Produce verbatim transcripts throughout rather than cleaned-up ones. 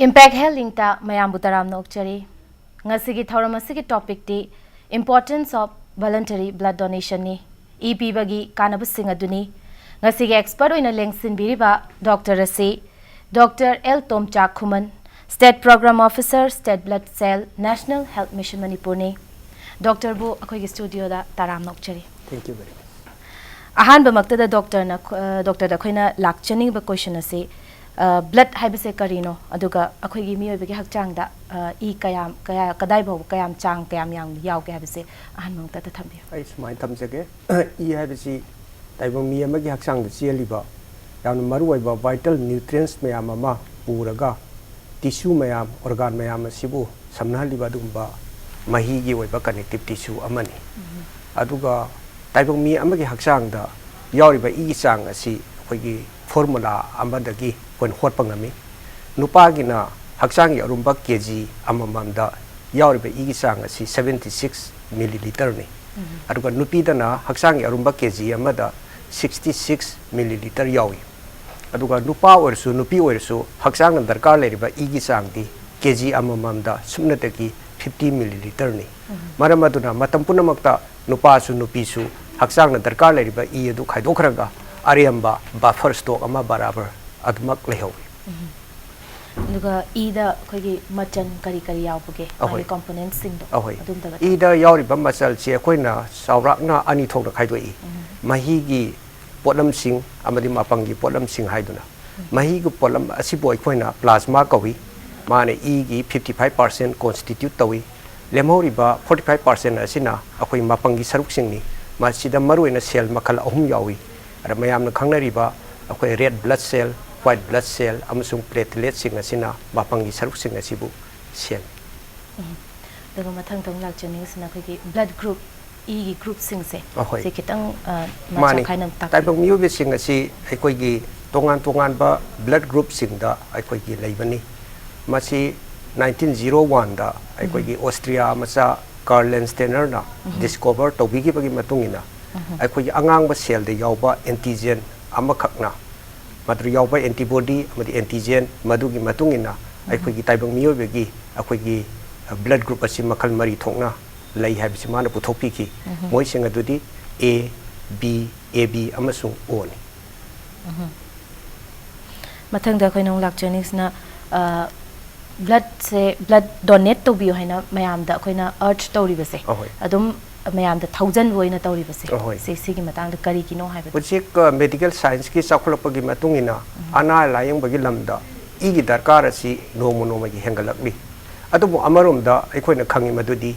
Impact Health Linkꯇ ꯃꯌꯥꯝꯕꯨ ꯇꯔꯥꯝꯅ ꯑꯣꯛꯆꯔꯤ꯫ ꯉꯁꯤꯒꯤ ꯊꯧꯔꯝ ꯑꯁꯤꯒꯤ topicꯇꯤ Importance of Voluntary Blood Donationꯅꯤ꯫ E ꯄꯤꯕꯒꯤ ꯀꯥꯟꯅꯕꯁꯤꯡ ꯑꯗꯨꯅꯤ꯫ ꯉꯁꯤꯒꯤ expert ꯑꯣꯏꯅ ꯂꯦꯡꯁꯤꯟꯕꯤꯔꯤꯕ doctor ꯑꯁꯤ Doctor L ꯇꯣꯝꯆꯥꯛ ꯈꯨꯃꯟ, State Program Officer, State Blood Cell, National Health Mission ꯃꯅꯤꯄꯨꯔꯅꯤ꯫ Doctorꯕꯨ ꯑꯩꯈꯣꯏꯒꯤ studioꯗ ꯇꯔꯥꯝꯅ ꯑꯣꯛꯆꯔꯤ꯫ Thank you very much. ꯑꯍꯥꯟꯕꯃꯛꯇꯗ doctorꯅ, ꯑ, doctorꯗ ꯑꯩꯈꯣꯏꯅ ꯂꯥꯛꯆꯅꯤꯡꯕ question ꯑꯁꯤ, ꯑ, blood ꯍꯥꯏꯕꯁꯦ ꯀꯔꯤꯅꯣ? ꯑꯗꯨꯒ ꯑꯩꯈꯣꯏꯒꯤ ꯃꯤꯑꯣꯏꯕꯒꯤ ꯍꯛꯆꯥꯡꯗ, ꯑ, ꯏ ꯀꯌꯥꯝ, ꯀꯌꯥ, ꯀꯗꯥꯏ ꯐꯥꯎꯕ, ꯀꯌꯥꯝ ꯆꯥꯡ, ꯀꯌꯥꯝ ꯌꯥꯝ ꯌꯥꯎꯒꯦ ꯍꯥꯏꯕꯁꯦ ꯑꯍꯥꯟꯕꯃꯛꯇꯗ ꯊꯝꯕꯤꯌꯨ꯫ ꯑꯩ ꯁꯨꯃꯥꯏꯅ ꯊꯝꯖꯒꯦ꯫ ꯏ ꯍꯥꯏꯕꯁꯤ ꯇꯥꯏꯕꯪ ꯃꯤ ꯑꯃꯒꯤ ꯍꯛꯆꯥꯡꯗ ꯆꯦꯜꯂꯤꯕ ꯌꯥꯝꯅ ꯃꯔꯨꯑꯣꯏꯕ vital nutrients ꯃꯌꯥꯝ ꯑꯃ ꯄꯨꯔꯒ tissue ꯃꯌꯥꯝ, organ ꯃꯌꯥꯝ ꯑꯁꯤꯕꯨ ꯁꯝꯅꯍꯜꯂꯤꯕ ꯑꯗꯨꯒꯨꯝꯕ ꯃꯍꯤꯒꯤ ꯑꯣꯏꯕ connective tissue ꯑꯃꯅꯤ꯫ ꯑꯗꯨꯒ ꯇꯥꯏꯕꯪ ꯃꯤ ꯑꯃꯒꯤ ꯍꯛꯆꯥꯡꯗ ꯌꯥꯎꯔꯤꯕ ꯏꯒꯤ ꯆꯥꯡ ꯑꯁꯤ ꯑꯩꯈꯣꯏꯒꯤ formula ꯑꯃꯗꯒꯤ ꯑꯩꯈꯣꯏꯅ ꯍꯣꯠꯄ ꯉꯝꯃꯤ꯫ ꯅꯨꯄꯥꯒꯤꯅ ꯍꯛꯆꯥꯡꯒꯤ ꯑꯔꯨꯝꯕ ꯀꯦ ꯖꯤ ꯑꯃꯃꯝꯗ ꯌꯥꯎꯔꯤꯕ ꯏꯒꯤ ꯆꯥꯡ ꯑꯁꯤ seventy six milliliterꯅꯤ꯫ ꯑꯗꯨꯒ ꯅꯨꯄꯤꯗꯅ ꯍꯛꯆꯥꯡꯒꯤ ꯑꯔꯨꯝꯕ ꯀꯦ ꯖꯤ ꯑꯃꯗ sixty six milliliter ꯌꯥꯎꯏ꯫ ꯑꯗꯨꯒ ꯅꯨꯄꯥ ꯑꯣꯏꯔꯁꯨ ꯅꯨꯄꯤ ꯑꯣꯏꯔꯁꯨ ꯍꯛꯆꯥꯡꯅ ꯗꯔꯀꯥꯔ ꯂꯩꯔꯤꯕ ꯏꯒꯤ ꯆꯥꯡꯗꯤ ꯀꯦ ꯖꯤ ꯑꯃꯃꯝꯗ ꯁꯨꯞꯅꯇꯒꯤ fifty milliliterꯅꯤ꯫ ꯃꯔꯝ ꯑꯗꯨꯅ ꯃꯇꯝ ꯄꯨꯝꯅꯃꯛꯇ ꯅꯨꯄꯥꯁꯨ ꯅꯨꯄꯤꯁꯨ ꯍꯛꯆꯥꯡꯅ ꯗꯔꯀꯥꯔ ꯂꯩꯔꯤꯕ ꯏ ꯑꯗꯨ ꯈꯥꯏꯗꯣꯛꯈ꯭ꯔꯒ ꯑꯔꯦꯝꯕ buffer stock ꯑꯃ ꯕꯔꯥꯕꯔ ꯑꯗꯨꯃꯛ ꯂꯩꯍꯧꯏ꯫ ꯑꯗꯨꯒ ꯏꯗ ꯑꯩꯈꯣꯏꯒꯤ ꯃꯆꯜ ꯀꯔꯤ ꯀꯔꯤ ꯌꯥꯎꯕꯒꯦ? ꯃꯥꯒꯤ ꯑꯍꯣꯏ꯫ componentꯁꯤꯡꯗꯣ ꯑꯍꯣꯏ꯫ ꯑꯗꯨꯝꯇꯒ ꯏꯗ ꯌꯥꯎꯔꯤꯕ ꯃꯆꯜꯁꯤ ꯑꯩꯈꯣꯏꯅ ꯆꯥꯎꯔꯥꯛꯅ ꯑꯅꯤ ꯊꯣꯛꯅ ꯈꯥꯏꯗꯣꯛꯏ꯫ ꯃꯍꯤꯒꯤ ꯄꯣꯠꯂꯝꯁꯤꯡ ꯑꯃꯗꯤ ꯃꯄꯪꯒꯤ ꯄꯣꯠꯂꯝꯁꯤꯡ ꯍꯥꯏꯗꯨꯅ꯫ ꯃꯍꯤꯒꯤ ꯄꯣꯠꯂꯝ ꯑꯁꯤꯕꯨ ꯑꯩꯈꯣꯏꯅ plasma ꯀꯧꯏ꯫ ꯃꯥꯅ ꯏꯒꯤ fifty five percent constitute ꯇꯧꯏ꯫ ꯂꯦꯝꯍꯧꯔꯤꯕ forty five percent ꯑꯁꯤꯅ ꯑꯩꯈꯣꯏ ꯃꯄꯪꯒꯤ ꯁꯔꯨꯛꯁꯤꯡꯅꯤ꯫ ꯃꯁꯤꯗ ꯃꯔꯨꯑꯣꯏꯅ cell ꯃꯈꯜ ꯑꯍꯨꯝ ꯌꯥꯎꯏ꯫ ꯑꯗ ꯃꯌꯥꯝꯅ ꯈꯪꯅꯔꯤꯕ ꯑꯩꯈꯣꯏ red blood cell, white blood cell ꯑꯃꯁꯨꯡ plateletꯁꯤꯡ ꯑꯁꯤꯅ ꯃꯄꯪꯒꯤ ꯁꯔꯨꯛꯁꯤꯡ ꯑꯁꯤꯕꯨ ꯁꯦꯝꯃꯤ꯫ ꯑꯗꯨꯒ ꯃꯊꯪ ꯃꯊꯪ ꯂꯥꯛꯆꯅꯤꯡꯉꯤꯁꯤꯅ ꯑꯩꯈꯣꯏꯒꯤ blood group, ꯏꯒꯤ groupꯁꯤꯡꯁꯦ꯫ ꯑꯍꯣꯏ꯫ ꯁꯤ ꯈꯤꯇꯪ, ꯑ, ꯃꯥꯅꯤ꯫ ꯃꯆꯥ ꯈꯥꯏꯅ ꯇꯥꯛꯄꯤꯌꯨ꯫ ꯇꯥꯏꯕꯪ ꯃꯤꯑꯣꯏꯕꯁꯤꯡ ꯑꯁꯤ ꯑꯩꯈꯣꯏꯒꯤ ꯇꯣꯉꯥꯟ ꯇꯣꯉꯥꯟꯕ blood groupꯁꯤꯡꯗ ꯑꯩꯈꯣꯏꯒꯤ ꯂꯩꯕꯅꯤ꯫ ꯃꯁꯤ nineteen zero oneꯗ ꯑꯩꯈꯣꯏꯒꯤ Austria ꯃꯆꯥ Karl Landsteiner ꯅ discover ꯇꯧꯕꯤꯈꯤꯕꯒꯤ ꯃꯇꯨꯡ ꯏꯟꯅ ꯑꯩꯈꯣꯏꯒꯤ ꯑꯉꯥꯡꯕ cellꯗ ꯌꯥꯎꯕ antigen ꯑꯃꯈꯛꯅ, ꯃꯗꯨꯗ ꯌꯥꯎꯕ antibody ꯑꯃꯗꯤ antigen, ꯃꯗꯨꯒꯤ ꯃꯇꯨꯡ ꯏꯟꯅ ꯑꯩꯈꯣꯏꯒꯤ ꯇꯥꯏꯕꯪ ꯃꯤꯑꯣꯏꯕꯒꯤ ꯑꯩꯈꯣꯏꯒꯤ blood group ꯑꯁꯤ ꯃꯈꯜ ꯃꯔꯤ ꯊꯣꯛꯅ ꯂꯩ ꯍꯥꯏꯕꯁꯤ ꯃꯥꯅ ꯄꯨꯊꯣꯛꯄꯤꯈꯤ꯫ ꯃꯣꯏꯁꯤꯡ ꯑꯗꯨꯗꯤ A, B, A B ꯑꯃꯁꯨꯡ O ꯅꯤ꯫ ꯃꯊꯪꯗ ꯑꯩꯈꯣꯏꯅ ꯑꯃꯨꯛ ꯂꯥꯛꯆꯅꯤꯡꯁꯤꯅ bloodꯁꯦ, blood donate ꯇꯧꯕꯤꯌꯨ ꯍꯥꯏꯅ ꯃꯌꯥꯝꯗ ꯑꯩꯈꯣꯏꯅ urge ꯇꯧꯔꯤꯕꯁꯦ, ꯑꯍꯣꯏ꯫ ꯑꯗꯨꯝ ꯃꯌꯥꯝꯗ ꯊꯧꯖꯟꯕ ꯑꯣꯏꯅ ꯇꯧꯔꯤꯕꯁꯦ, ꯑꯍꯣꯏ꯫ ꯁꯤ, ꯁꯤꯒꯤ ꯃꯇꯥꯡꯗ ꯀꯔꯤꯒꯤꯅꯣ ꯍꯥꯏꯕꯗꯣ꯫ ꯍꯧꯖꯤꯛ medical scienceꯀꯤ ꯆꯥꯎꯈꯠꯂꯛꯄꯒꯤ ꯃꯇꯨꯡ ꯏꯟꯅ ꯑꯅꯥ ꯂꯥꯌꯦꯡꯕꯒꯤ ꯂꯝꯗ ꯏꯒꯤ ꯗꯔꯀꯥꯔ ꯑꯁꯤ ꯅꯣꯡꯃ ꯅꯣꯡꯃꯒꯤ ꯍꯦꯟꯒꯠꯂꯛꯂꯤ꯫ ꯑꯗꯨꯕꯨ ꯑꯃꯔꯣꯝꯗ ꯑꯩꯈꯣꯏꯅ ꯈꯪꯉꯤ ꯃꯗꯨꯗꯤ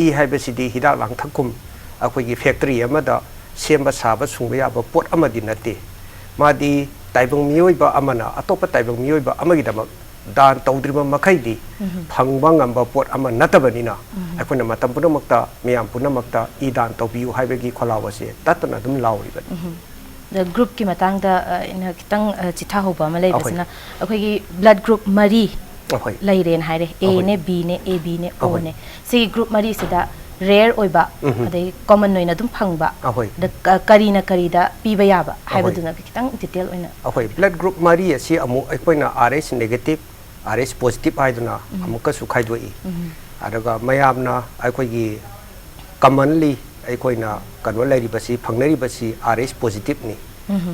ꯏ ꯍꯥꯏꯕꯁꯤꯗꯤ ꯍꯤꯗꯥꯛ ꯂꯥꯡꯊꯛꯀꯨꯝ ꯑꯩꯈꯣꯏꯒꯤ factory ꯑꯃꯗ ꯁꯦꯝꯕ ꯁꯥꯕ ꯁꯨꯡꯕ ꯌꯥꯕ ꯄꯣꯠ ꯑꯃꯗꯤ ꯅꯠꯇꯦ꯫ ꯃꯥꯗꯤ ꯇꯥꯏꯕꯪ ꯃꯤꯑꯣꯏꯕ ꯑꯃꯅ ꯑꯇꯣꯞꯄ ꯇꯥꯏꯕꯪ ꯃꯤꯑꯣꯏꯕ ꯑꯃꯒꯤꯗꯃꯛ ꯗꯥꯟ ꯇꯧꯗ꯭ꯔꯤꯕ ꯃꯈꯩꯗꯤ ꯐꯪꯕ ꯉꯝꯕ ꯄꯣꯠ ꯑꯃ ꯅꯠꯇꯕꯅꯤꯅ, ꯑꯩꯈꯣꯏꯅ ꯃꯇꯝ ꯄꯨꯝꯅꯃꯛꯇ, ꯃꯤꯌꯥꯝ ꯄꯨꯝꯅꯃꯛꯇ ꯏ ꯗꯥꯟ ꯇꯧꯕꯤꯌꯨ ꯍꯥꯏꯕꯒꯤ ꯈꯣꯜꯂꯥꯎ ꯑꯁꯦ ꯇꯠꯇꯅ ꯑꯗꯨꯝ ꯂꯥꯎꯔꯤꯕꯅꯤ꯫ ꯑꯗ groupꯀꯤ ꯃꯇꯥꯡꯗ ꯑ, ꯑꯩꯅ ꯈꯤꯇꯪ ꯑ, ꯆꯤꯊꯍꯧꯕ ꯑꯃ ꯂꯩꯕꯁꯤꯅ, ꯑꯩꯈꯣꯏꯒꯤ blood group ꯃꯔꯤ ꯑꯍꯣꯏ꯫ ꯂꯩꯔꯦꯅ ꯍꯥꯏꯔꯦ꯫ ꯑꯍꯣꯏ꯫ Aꯅꯦ, Bꯅꯦ, ABꯅꯦ, ꯑꯍꯣꯏ꯫ Oꯅꯦ꯫ ꯁꯤꯒꯤ group ꯃꯔꯤꯁꯤꯗ rare ꯑꯣꯏꯕ, ꯎꯝꯍꯨꯝ꯫ ꯑꯗꯩ common ꯑꯣꯏꯅ ꯑꯗꯨꯝ ꯐꯪꯕ, ꯑꯍꯣꯏ꯫ ꯑꯗ ꯀ-, ꯀꯔꯤꯅ ꯀꯔꯤꯗ ꯄꯤꯕ ꯌꯥꯕ ꯑꯍꯣꯏ꯫ ꯍꯥꯏꯕꯗꯨꯅ ꯈꯤꯇꯪ detail ꯑꯣꯏꯅ꯫ ꯑꯩꯈꯣꯏ blood group ꯃꯔꯤ ꯑꯁꯤ ꯑꯃꯨꯛ ꯑꯩꯈꯣꯏꯅ Rh negative, Rh positive ꯍꯥꯏꯗꯨꯅ ꯑꯃꯨꯛꯀꯁꯨ ꯈꯥꯏꯗꯣꯛꯏ꯫ ꯑꯗꯨꯒ ꯃꯌꯥꯝꯅ ꯑꯩꯈꯣꯏꯒꯤ commonly ꯑꯩꯈꯣꯏꯅ ꯀꯩꯅꯣ ꯂꯩꯔꯤꯕꯁꯤ, ꯐꯪꯅꯔꯤꯕꯁꯤ Rh positiveꯅꯤ꯫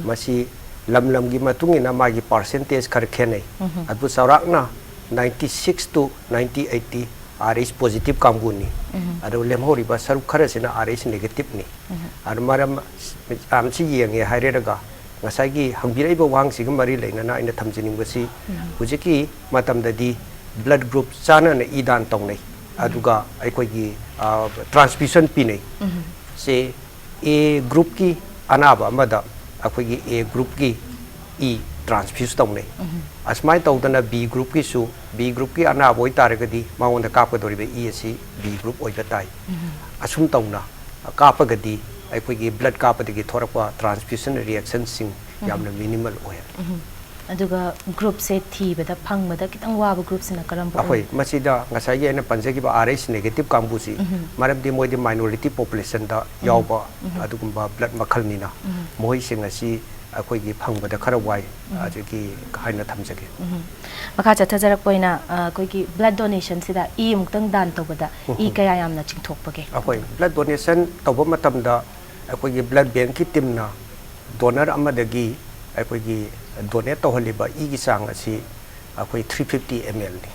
ꯃꯁꯤ ꯂꯝ ꯂꯝꯒꯤ ꯃꯇꯨꯡ ꯏꯟꯅ ꯃꯥꯒꯤ percentage ꯈꯔ ꯈꯦꯠꯅꯩ꯫ ꯑꯗꯨ ꯆꯥꯎꯔꯥꯛꯅ ninety six to ninety eight Rh positive ꯀꯥꯡꯕꯨꯅꯤ꯫ ꯑꯗꯨ ꯂꯦꯝꯍꯧꯔꯤꯕ ꯁꯔꯨꯛ ꯈꯔꯁꯤꯅ Rh negativeꯅꯤ꯫ ꯑꯗꯨ ꯃꯔꯝ ꯃꯌꯥꯝꯁꯤ ꯌꯦꯡꯉꯦ ꯍꯥꯏꯔꯦꯔꯒ, ꯉꯁꯥꯏꯒꯤ ꯍꯪꯕꯤꯔꯛꯏꯕ ꯋꯥꯍꯪꯁꯤꯒ ꯃꯔꯤ ꯂꯩꯅꯅ ꯑꯩꯅ ꯊꯝꯖꯅꯤꯡꯕꯁꯤ, ꯍꯧꯖꯤꯛꯀꯤ ꯃꯇꯝꯗꯗꯤ blood group ꯆꯥꯟꯅꯅ ꯏ ꯗꯥꯟ ꯇꯧꯅꯩ, ꯑꯗꯨꯒ ꯑꯩꯈꯣꯏꯒꯤ, ꯑ, transfusion ꯄꯤꯅꯩ꯫ ꯁꯦ A groupꯀꯤ ꯑꯅꯥꯕ ꯑꯃꯗ ꯑꯩꯈꯣꯏꯒꯤ A groupꯀꯤ ꯏ transfuse ꯇꯧꯅꯩ꯫ ꯑꯁꯨꯃꯥꯏꯅ ꯇꯧꯗꯅ B groupꯀꯤꯁꯨ, B groupꯀꯤ ꯑꯅꯥꯕ ꯑꯣꯏꯇꯥꯔꯒꯗꯤ ꯃꯉꯣꯟꯗ ꯀꯥꯞꯀꯗꯧꯔꯤꯕ ꯏ ꯑꯁꯤ B group ꯑꯣꯏꯕ ꯇꯥꯏ꯫ ꯑꯁꯨꯝ ꯇꯧꯅ ꯀꯥꯞꯄꯒꯗꯤ ꯑꯩꯈꯣꯏꯒꯤ blood ꯀꯥꯞꯄꯗꯒꯤ ꯊꯣꯔꯛꯄ transfusion reactionꯁꯤꯡ ꯌꯥꯝꯅ minimal ꯑꯣꯏ꯫ ꯑꯗꯨꯒ groupꯁꯦ ꯊꯤꯕꯗ, ꯐꯪꯕꯗ ꯈꯤꯇꯪ ꯋꯥꯕ groupꯁꯤꯅ ꯀꯔꯝꯕ ꯑꯩꯈꯣꯏ ꯑꯣꯏ? ꯃꯁꯤꯗ ꯉꯁꯥꯏꯒꯤ ꯑꯩꯅ ꯄꯟꯖꯈꯤꯕ Rh negative ꯀꯥꯡꯕꯨꯁꯤ, ꯃꯔꯝꯗꯤ ꯃꯣꯏꯗꯤ minority populationꯗ ꯌꯥꯎꯕ ꯑꯗꯨꯒꯨꯝꯕ blood ꯃꯈꯜꯅꯤꯅ, ꯃꯈꯣꯏꯁꯤꯡ ꯑꯁꯤ ꯑꯩꯈꯣꯏꯒꯤ ꯐꯪꯕꯗ ꯈꯔ ꯋꯥꯏ꯫ ꯑꯗꯨꯒꯤ ꯍꯥꯏꯅ ꯊꯝꯖꯒꯦ꯫ ꯃꯈꯥ ꯆꯠꯊꯖꯔꯛꯄ ꯑꯣꯏꯅ ꯑ, ꯑꯩꯈꯣꯏꯒꯤ ꯕ꯭ꯂꯗ ꯗꯣꯅꯦꯁꯟꯁꯤꯗ ꯏ ꯑꯃꯨꯛꯇꯪ ꯗꯥꯟ ꯇꯧꯕꯗ ꯏ ꯀꯌꯥ ꯌꯥꯝꯅ ꯆꯤꯡꯊꯣꯛꯄꯒꯦ? ꯑꯩꯈꯣꯏ ꯕ꯭ꯂꯗ ꯗꯣꯅꯦꯁꯟ ꯇꯧꯕ ꯃꯇꯝꯗ ꯑꯩꯈꯣꯏꯒꯤ ꯕ꯭ꯂꯗ ꯕꯦꯡꯀꯤ ꯇꯤꯝꯅ ꯗꯣꯅꯔ ꯑꯃꯗꯒꯤ ꯑꯩꯈꯣꯏꯒꯤ ꯗꯣꯅꯦꯠ ꯇꯧꯍꯜꯂꯤꯕ ꯏꯒꯤ ꯆꯥꯡ ꯑꯁꯤ ꯑꯩꯈꯣꯏ ꯊ꯭ꯔꯤ ꯐꯤꯐꯇꯤ ꯑꯦꯝ ꯑꯦꯜꯅꯤ꯫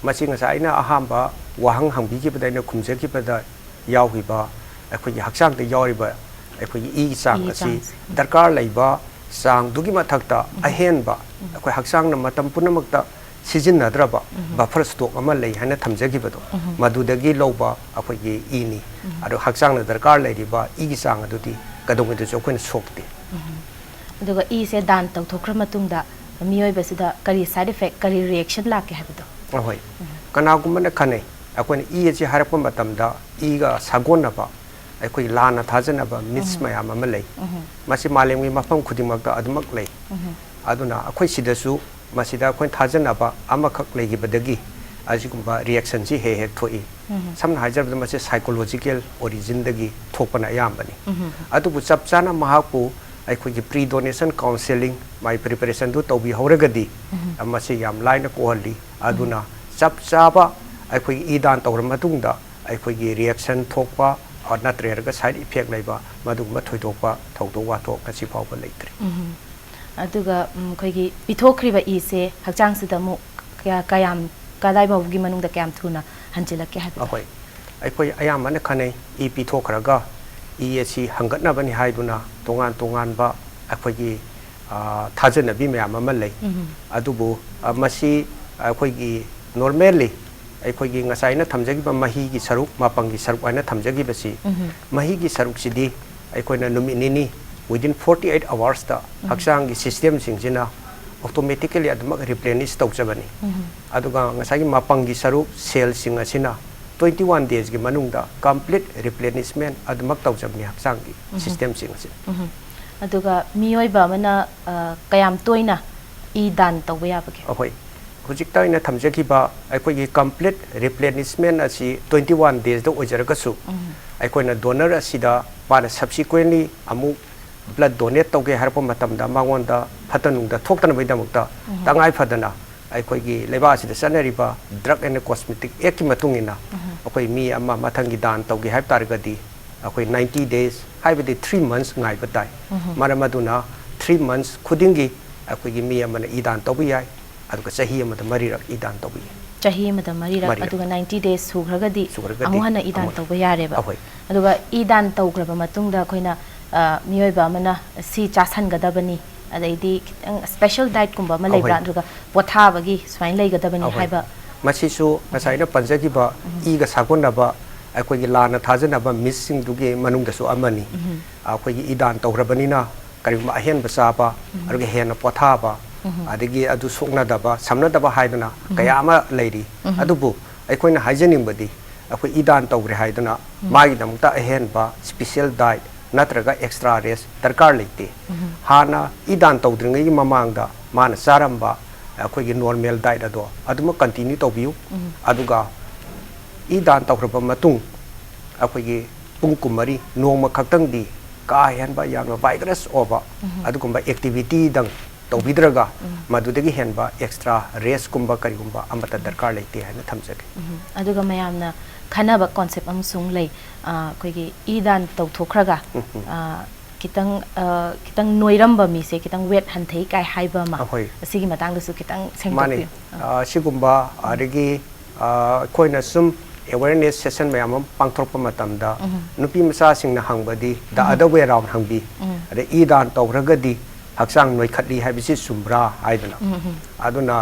ꯃꯁꯤ ꯉꯁꯥꯏ ꯑꯩꯅ ꯑꯍꯥꯟꯕ ꯋꯥꯍꯪ ꯍꯪꯕꯤꯈꯤꯕꯗ ꯑꯩꯅ ꯈꯨꯝꯖꯈꯤꯕꯗ ꯌꯥꯎꯈꯤꯕ ꯑꯩꯈꯣꯏꯒꯤ ꯍꯛꯆꯥꯡꯗ ꯌꯥꯎꯔꯤꯕ ꯑꯩꯈꯣꯏꯒꯤ ꯏꯒꯤ ꯆꯥꯡ ꯏꯒꯤ ꯑꯁꯤ ꯆꯥꯡꯁꯦ꯫ ꯗꯔꯀꯥꯔ ꯂꯩꯕ ꯆꯥꯡꯗꯨꯒꯤ ꯃꯊꯛꯇ ꯑꯍꯦꯟꯕ ꯑꯩꯈꯣꯏ ꯍꯛꯆꯥꯡꯅ ꯃꯇꯝ ꯄꯨꯝꯅꯃꯛꯇ ꯁꯤꯖꯤꯟꯅꯗ꯭ꯔꯕ ꯕꯐꯔ ꯁ꯭ꯇꯣꯛ ꯑꯃ ꯂꯩ ꯍꯥꯏꯅ ꯊꯝꯖꯈꯤꯕꯗꯣ, ꯃꯗꯨꯗꯒꯤ ꯂꯧꯕ ꯑꯩꯈꯣꯏꯒꯤ ꯏꯅꯤ꯫ ꯑꯗꯣ ꯍꯛꯆꯥꯡꯅ ꯗꯔꯀꯥꯔ ꯂꯩꯔꯤꯕ ꯏꯒꯤ ꯆꯥꯡ ꯑꯗꯨꯗꯤ ꯀꯩꯗꯧꯉꯩꯗꯁꯨ ꯑꯩꯈꯣꯏꯅ ꯁꯣꯛꯇꯦ꯫ ꯑꯗꯨꯒ ꯏꯁꯦ ꯗꯥꯟ ꯇꯧꯊꯣꯛꯈ꯭ꯔ ꯃꯇꯨꯡꯗ ꯃꯤꯑꯣꯏꯕꯁꯤꯗ ꯀꯔꯤ ꯁꯥꯏꯗ ꯏꯐꯦꯛ, ꯀꯔꯤ ꯔꯤꯌꯦꯛꯁꯟ ꯂꯥꯛꯀꯦ ꯍꯥꯏꯕꯗꯣ? ꯑꯍꯣꯏ꯫ ꯀꯅꯥꯒꯨꯝꯕꯅ ꯈꯟꯅꯩ, ꯑꯩꯈꯣꯏꯅ ꯏ ꯑꯁꯤ ꯍꯥꯏꯔꯛꯄ ꯃꯇꯝꯗ ꯏꯒ ꯁꯥꯒꯣꯟꯅꯕ ꯑꯩꯈꯣꯏ ꯂꯥꯟꯅ ꯊꯥꯖꯅꯕ ꯃꯤꯠꯁ ꯃꯌꯥꯝ ꯑꯃ ꯂꯩ꯫ ꯃꯁꯤ ꯃꯥꯂꯦꯝꯒꯤ ꯃꯐꯝ ꯈꯨꯗꯤꯡꯃꯛꯇ ꯑꯗꯨꯃꯛ ꯂꯩ꯫ ꯑꯗꯨꯅ ꯑꯩꯈꯣꯏ ꯁꯤꯗꯁꯨ ꯃꯁꯤꯗ ꯑꯩꯈꯣꯏꯅ ꯊꯥꯖꯅꯕ ꯑꯃꯈꯛ ꯂꯩꯈꯤꯕꯗꯒꯤ ꯑꯁꯤꯒꯨꯝꯕ ꯔꯤꯌꯦꯛꯁꯟꯁꯤ ꯍꯦꯛ ꯍꯦꯛ ꯊꯣꯛꯏ꯫ ꯁꯝꯅ ꯍꯥꯏꯖꯔꯕꯗ ꯃꯁꯤ ꯁꯥꯏꯀꯣꯂꯣꯖꯤꯀꯦꯜ ꯑꯣꯔꯤꯖꯤꯟꯗꯒꯤ ꯊꯣꯛꯄꯅ ꯑꯌꯥꯝꯕꯅꯤ꯫ ꯑꯗꯨꯕꯨ ꯆꯞ ꯆꯥꯅ ꯃꯍꯥꯛꯄꯨ ꯑꯩꯈꯣꯏꯒꯤ ꯄ꯭ꯔꯤ ꯗꯣꯅꯦꯁꯟ ꯀꯥꯎꯟꯁꯦꯂꯤꯡ, ꯃꯥꯒꯤ ꯄ꯭ꯔꯤꯄꯦꯔꯦꯁꯟꯗꯨ ꯇꯧꯕꯤꯍꯧꯔꯒꯗꯤ ꯃꯁꯤ ꯌꯥꯝ ꯂꯥꯏꯅ ꯀꯣꯛꯍꯜꯂꯤ꯫ ꯑꯗꯨꯅ ꯆꯞ ꯆꯥꯕ ꯑꯩꯈꯣꯏꯒꯤ ꯏ ꯗꯥꯟ ꯇꯧꯔ ꯃꯇꯨꯡꯗ ꯑꯩꯈꯣꯏꯒꯤ ꯔꯤꯌꯦꯛꯁꯟ ꯊꯣꯛꯄ, ꯑ, ꯅꯠꯇ꯭ꯔꯒ ꯁꯥꯏꯗ ꯏꯐꯦꯛ ꯂꯩꯕ, ꯃꯗꯨꯒꯨꯝꯕ ꯊꯣꯏꯗꯣꯛꯄ ꯊꯧꯗꯣꯛ ꯋꯥꯊꯣꯛ ꯉꯁꯤ ꯐꯥꯎꯕ ꯂꯩꯇ꯭ꯔꯤ꯫ ꯑꯗꯨꯒ ꯎꯝ, ꯑꯩꯈꯣꯏꯒꯤ ꯄꯤꯊꯣꯛꯈ꯭ꯔꯤꯕ ꯏꯁꯦ ꯍꯛꯆꯥꯡꯁꯤꯗ ꯑꯃꯨꯛ ꯀꯌꯥ, ꯀꯌꯥꯝ, ꯀꯗꯥꯏ ꯐꯥꯎꯕꯒꯤ ꯃꯅꯨꯡꯗ ꯀꯌꯥꯝ ꯊꯨꯅ ꯍꯟꯖꯤꯜꯂꯛꯀꯦ ꯍꯥꯏꯕꯗꯣ? ꯑꯩꯈꯣꯏ, ꯑꯩꯈꯣꯏ ꯑꯌꯥꯝꯕꯅ ꯈꯟꯅꯩ, ꯏ ꯄꯤꯊꯣꯛꯈ꯭ꯔꯒ ꯏ ꯑꯁꯤ ꯍꯪꯒꯠꯅꯕꯅꯤ ꯍꯥꯏꯗꯨꯅ ꯇꯣꯉꯥꯟ ꯇꯣꯉꯥꯟꯕ ꯑꯩꯈꯣꯏꯒꯤ, ꯑ, ꯊꯥꯖꯅꯕꯤ ꯃꯌꯥꯝ ꯑꯃ ꯂꯩ꯫ ꯑꯗꯨꯕꯨ, ꯑ, ꯃꯁꯤ ꯑꯩꯈꯣꯏꯒꯤ normally ꯑꯩꯈꯣꯏꯒꯤ ꯉꯁꯥꯏ ꯑꯩꯅ ꯊꯝꯖꯈꯤꯕ ꯃꯍꯤꯒꯤ ꯁꯔꯨꯛ, ꯃꯄꯪꯒꯤ ꯁꯔꯨꯛ ꯍꯥꯏꯅ ꯊꯝꯖꯈꯤꯕꯁꯤ, ꯃꯍꯤꯒꯤ ꯁꯔꯨꯛꯁꯤꯗꯤ ꯑꯩꯈꯣꯏꯅ ꯅꯨꯃꯤꯠ ꯅꯤꯅꯤ, within forty eight hours ꯇ ꯍꯛꯆꯥꯡꯒꯤ ꯁꯤꯁꯇꯦꯝꯁꯤꯡꯁꯤꯅ automatically ꯑꯗꯨꯃꯛ ꯔꯤꯄ꯭ꯂꯦꯅꯤꯁ ꯇꯧꯖꯕꯅꯤ꯫ ꯑꯗꯨꯒ ꯉꯁꯥꯏꯒꯤ ꯃꯄꯪꯒꯤ ꯁꯔꯨꯛ, ꯁꯦꯜꯁꯤꯡ ꯑꯁꯤꯅ twenty one days ꯀꯤ ꯃꯅꯨꯡꯗ complete replenishment ꯑꯗꯨꯃꯛ ꯇꯧꯖꯕꯅꯤ ꯍꯛꯆꯥꯡꯒꯤ ꯁꯤꯁꯇꯦꯝꯁꯤꯡ ꯑꯁꯤ꯫ ꯑꯗꯨꯒ ꯃꯤꯑꯣꯏꯕ ꯑꯃꯅ ꯑ, ꯀꯌꯥꯝ ꯇꯣꯏꯅ ꯏ ꯗꯥꯟ ꯇꯧꯕ ꯌꯥꯕꯒꯦ? ꯑꯩꯈꯣꯏ ꯍꯧꯖꯤꯛꯇ ꯑꯩꯅ ꯊꯝꯖꯈꯤꯕ ꯑꯩꯈꯣꯏꯒꯤ complete replenishment ꯑꯁꯤ twenty one days ꯇ ꯑꯣꯏꯖꯔꯒꯁꯨ, ꯑꯩꯈꯣꯏꯅ ꯗꯣꯅꯔ ꯑꯁꯤꯗ ꯃꯥꯅ subsequently ꯑꯃꯨꯛ blood donate ꯇꯧꯒꯦ ꯍꯥꯏꯔꯛꯄ ꯃꯇꯝꯗ ꯃꯉꯣꯟꯗ ꯐꯠꯇ ꯅꯨꯡꯗ ꯊꯣꯛꯇꯅꯕꯒꯤꯗꯃꯛꯇ ꯇꯉꯥꯏ ꯐꯗꯅ ꯑꯩꯈꯣꯏꯒꯤ ꯂꯩꯕꯥꯛ ꯑꯁꯤꯗ ꯆꯠꯅꯔꯤꯕ Drug and Cosmetic Actꯀꯤ ꯃꯇꯨꯡ ꯏꯟꯅ ꯑꯩꯈꯣꯏ ꯃꯤ ꯑꯃ ꯃꯊꯪꯒꯤ ꯗꯥꯟ ꯇꯧꯒꯦ ꯍꯥꯏꯕ ꯇꯥꯔꯒꯗꯤ ꯑꯩꯈꯣꯏ ninety days, ꯍꯥꯏꯕꯗꯤ three months ꯉꯥꯏꯕ ꯇꯥꯏ꯫ ꯃꯔꯝ ꯑꯗꯨꯅ three months ꯈꯨꯗꯤꯡꯒꯤ ꯑꯩꯈꯣꯏꯒꯤ ꯃꯤ ꯑꯃꯅ ꯏ ꯗꯥꯟ ꯇꯧꯕ ꯌꯥꯏ, ꯑꯗꯨꯒ ꯆꯍꯤ ꯑꯃꯗ ꯃꯔꯤꯔꯛ ꯏ ꯗꯥꯟ ꯇꯧꯕ ꯌꯥꯏ꯫ ꯆꯍꯤ ꯑꯃꯗ ꯃꯔꯤꯔꯛ, ꯃꯔꯤꯔꯛ꯫ ꯑꯗꯨꯒ ninety days ꯁꯨꯈ꯭ꯔꯒꯗꯤ ꯁꯨꯈ꯭ꯔꯒꯗꯤ ꯑꯃꯨꯛ ꯍꯟꯅ ꯏ ꯗꯥꯟ ꯑꯃꯨꯛ ꯇꯧꯕ ꯌꯥꯔꯦꯕ꯫ ꯑꯍꯣꯏ꯫ ꯑꯗꯨꯒ ꯏ ꯗꯥꯟ ꯇꯧꯈ꯭ꯔꯕ ꯃꯇꯨꯡꯗ ꯑꯩꯈꯣꯏꯅ, ꯑ, ꯃꯤꯑꯣꯏꯕ ꯑꯃꯅ ꯁꯤ ꯆꯥꯁꯟꯒꯗꯕꯅꯤ, ꯑꯗꯩꯗꯤ ꯈꯤꯇꯪ special dietꯀꯨꯝꯕ ꯑꯃ ꯂꯩꯕ꯭ꯔꯥ? ꯑꯍꯣꯏ꯫ ꯑꯗꯨꯒ ꯄꯣꯊꯥꯕꯒꯤ ꯁꯨꯃꯥꯏꯅ ꯂꯩꯒꯗꯕꯅꯤ ꯑꯍꯣꯏ꯫ ꯍꯥꯏꯕ? ꯃꯁꯤꯁꯨ ꯉꯁꯥꯏ ꯑꯩꯅ ꯄꯟꯖꯈꯤꯕ ꯏꯒ ꯁꯥꯒꯣꯟꯅꯕ ꯑꯩꯈꯣꯏꯒꯤ ꯂꯥꯟꯅ ꯊꯥꯖꯅꯕ mythꯁꯤꯡꯗꯨꯒꯤ ꯃꯅꯨꯡꯗꯁꯨ ꯑꯃꯅꯤ꯫ ꯑꯩꯈꯣꯏꯒꯤ ꯏ ꯗꯥꯟ ꯇꯧꯈ꯭ꯔꯕꯅꯤꯅ ꯀꯔꯤꯒꯨꯝꯕ ꯑꯍꯦꯟꯕ ꯆꯥꯕ, ꯑꯗꯨꯒ ꯍꯦꯟꯅ ꯄꯣꯊꯥꯕ, ꯑꯗꯒꯤ ꯑꯗꯨ ꯁꯣꯛꯅꯗꯕ, ꯁꯝꯅꯗꯕ ꯍꯥꯏꯗꯅ ꯀꯌꯥ ꯑꯃ ꯂꯩꯔꯤ꯫ ꯑꯗꯨꯕꯨ ꯑꯩꯈꯣꯏꯅ ꯍꯥꯏꯖꯅꯤꯡꯕꯗꯤ ꯑꯩꯈꯣꯏ ꯏ ꯗꯥꯟ ꯇꯧꯈ꯭ꯔꯦ ꯍꯥꯏꯗꯨꯅ ꯃꯥꯒꯤꯗꯃꯛꯇ ꯑꯍꯦꯟꯕ special diet ꯅꯠꯇ꯭ꯔꯒ extra rest ꯗꯔꯀꯥꯔ ꯂꯩꯇꯦ꯫ ꯍꯥꯟꯅ ꯏ ꯗꯥꯟ ꯇꯧꯗ꯭ꯔꯤꯉꯩꯒꯤ ꯃꯃꯥꯡꯗ ꯃꯥꯅ ꯆꯥꯔꯝꯕ ꯑꯩꯈꯣꯏꯒꯤ normal diet ꯑꯗꯣ ꯑꯗꯨꯃꯛ continue ꯇꯧꯕꯤꯌꯨ꯫ ꯑꯗꯨꯒ ꯏ ꯗꯥꯟ ꯇꯧꯈ꯭ꯔꯕ ꯃꯇꯨꯡ ꯑꯩꯈꯣꯏꯒꯤ ꯄꯨꯡ ꯀꯨꯟꯃꯔꯤ, ꯅꯣꯡꯃ ꯈꯛꯇꯪꯗꯤ ꯀꯥ ꯍꯦꯟꯕ ꯌꯥꯝꯅ vigorous ꯑꯣꯏꯕ ꯑꯗꯨꯒꯨꯝꯕ activityꯗꯪ ꯇꯧꯕꯤꯗ꯭ꯔꯒ ꯃꯗꯨꯗꯒꯤ ꯍꯦꯟꯕ extra restꯀꯨꯝꯕ ꯀꯔꯤꯒꯨꯝꯕ ꯑꯃꯠꯇ ꯗꯔꯀꯥꯔ ꯂꯩꯇꯦ ꯍꯥꯏꯅ ꯊꯝꯖꯒꯦ꯫ ꯎꯝ꯫ ꯑꯗꯨꯒ ꯃꯌꯥꯝꯅ ꯈꯟꯅꯕ concept ꯑꯃꯁꯨ ꯂꯩ꯫ ꯑ, ꯑꯩꯈꯣꯏꯒꯤ ꯏ ꯗꯥꯟ ꯇꯧꯊꯣꯛꯈ꯭ꯔꯒ, ꯎꯝ, ꯎꯝ꯫ ꯑ, ꯈꯤꯇꯪ, ꯑ, ꯈꯤꯇꯪ ꯅꯣꯏꯔꯝꯕ ꯃꯤꯁꯦ ꯈꯤꯇꯪ weight ꯍꯟꯊꯩ ꯀꯥꯏ ꯍꯥꯏꯕ ꯑꯃ, ꯑꯍꯣꯏ꯫ ꯑꯁꯤꯒꯤ ꯃꯇꯥꯡꯗꯁꯨ ꯈꯤꯇꯪ ꯃꯥꯅꯤ꯫ ꯁꯦꯡꯗꯣꯛꯄꯤꯌꯨ꯫ ꯑ, ꯁꯤꯒꯨꯝꯕ, ꯑꯗꯒꯤ, ꯑ, ꯑꯩꯈꯣꯏꯅ ꯁꯨꯝ awareness session ꯃꯌꯥꯝ ꯑꯃ ꯄꯥꯡꯊꯣꯔꯛꯄ ꯃꯇꯝꯗ ꯎꯝ꯫ ꯅꯨꯄꯤ ꯃꯆꯥꯁꯤꯡꯅ ꯍꯪꯕꯗꯤ the um. Other way around ꯍꯪꯕꯤ꯫ ꯎꯝ꯫ ꯑꯗꯩ ꯏ ꯗꯥꯟ ꯇꯧꯈ꯭ꯔꯒꯗꯤ ꯍꯛꯆꯥꯡ ꯅꯣꯏꯈꯠꯂꯤ ꯍꯥꯏꯕꯁꯤ ꯆꯨꯝꯕ꯭ꯔꯥ ꯍꯥꯏꯗꯅ꯫ ꯎꯝ, ꯎꯝ꯫ ꯑꯗꯨꯅ,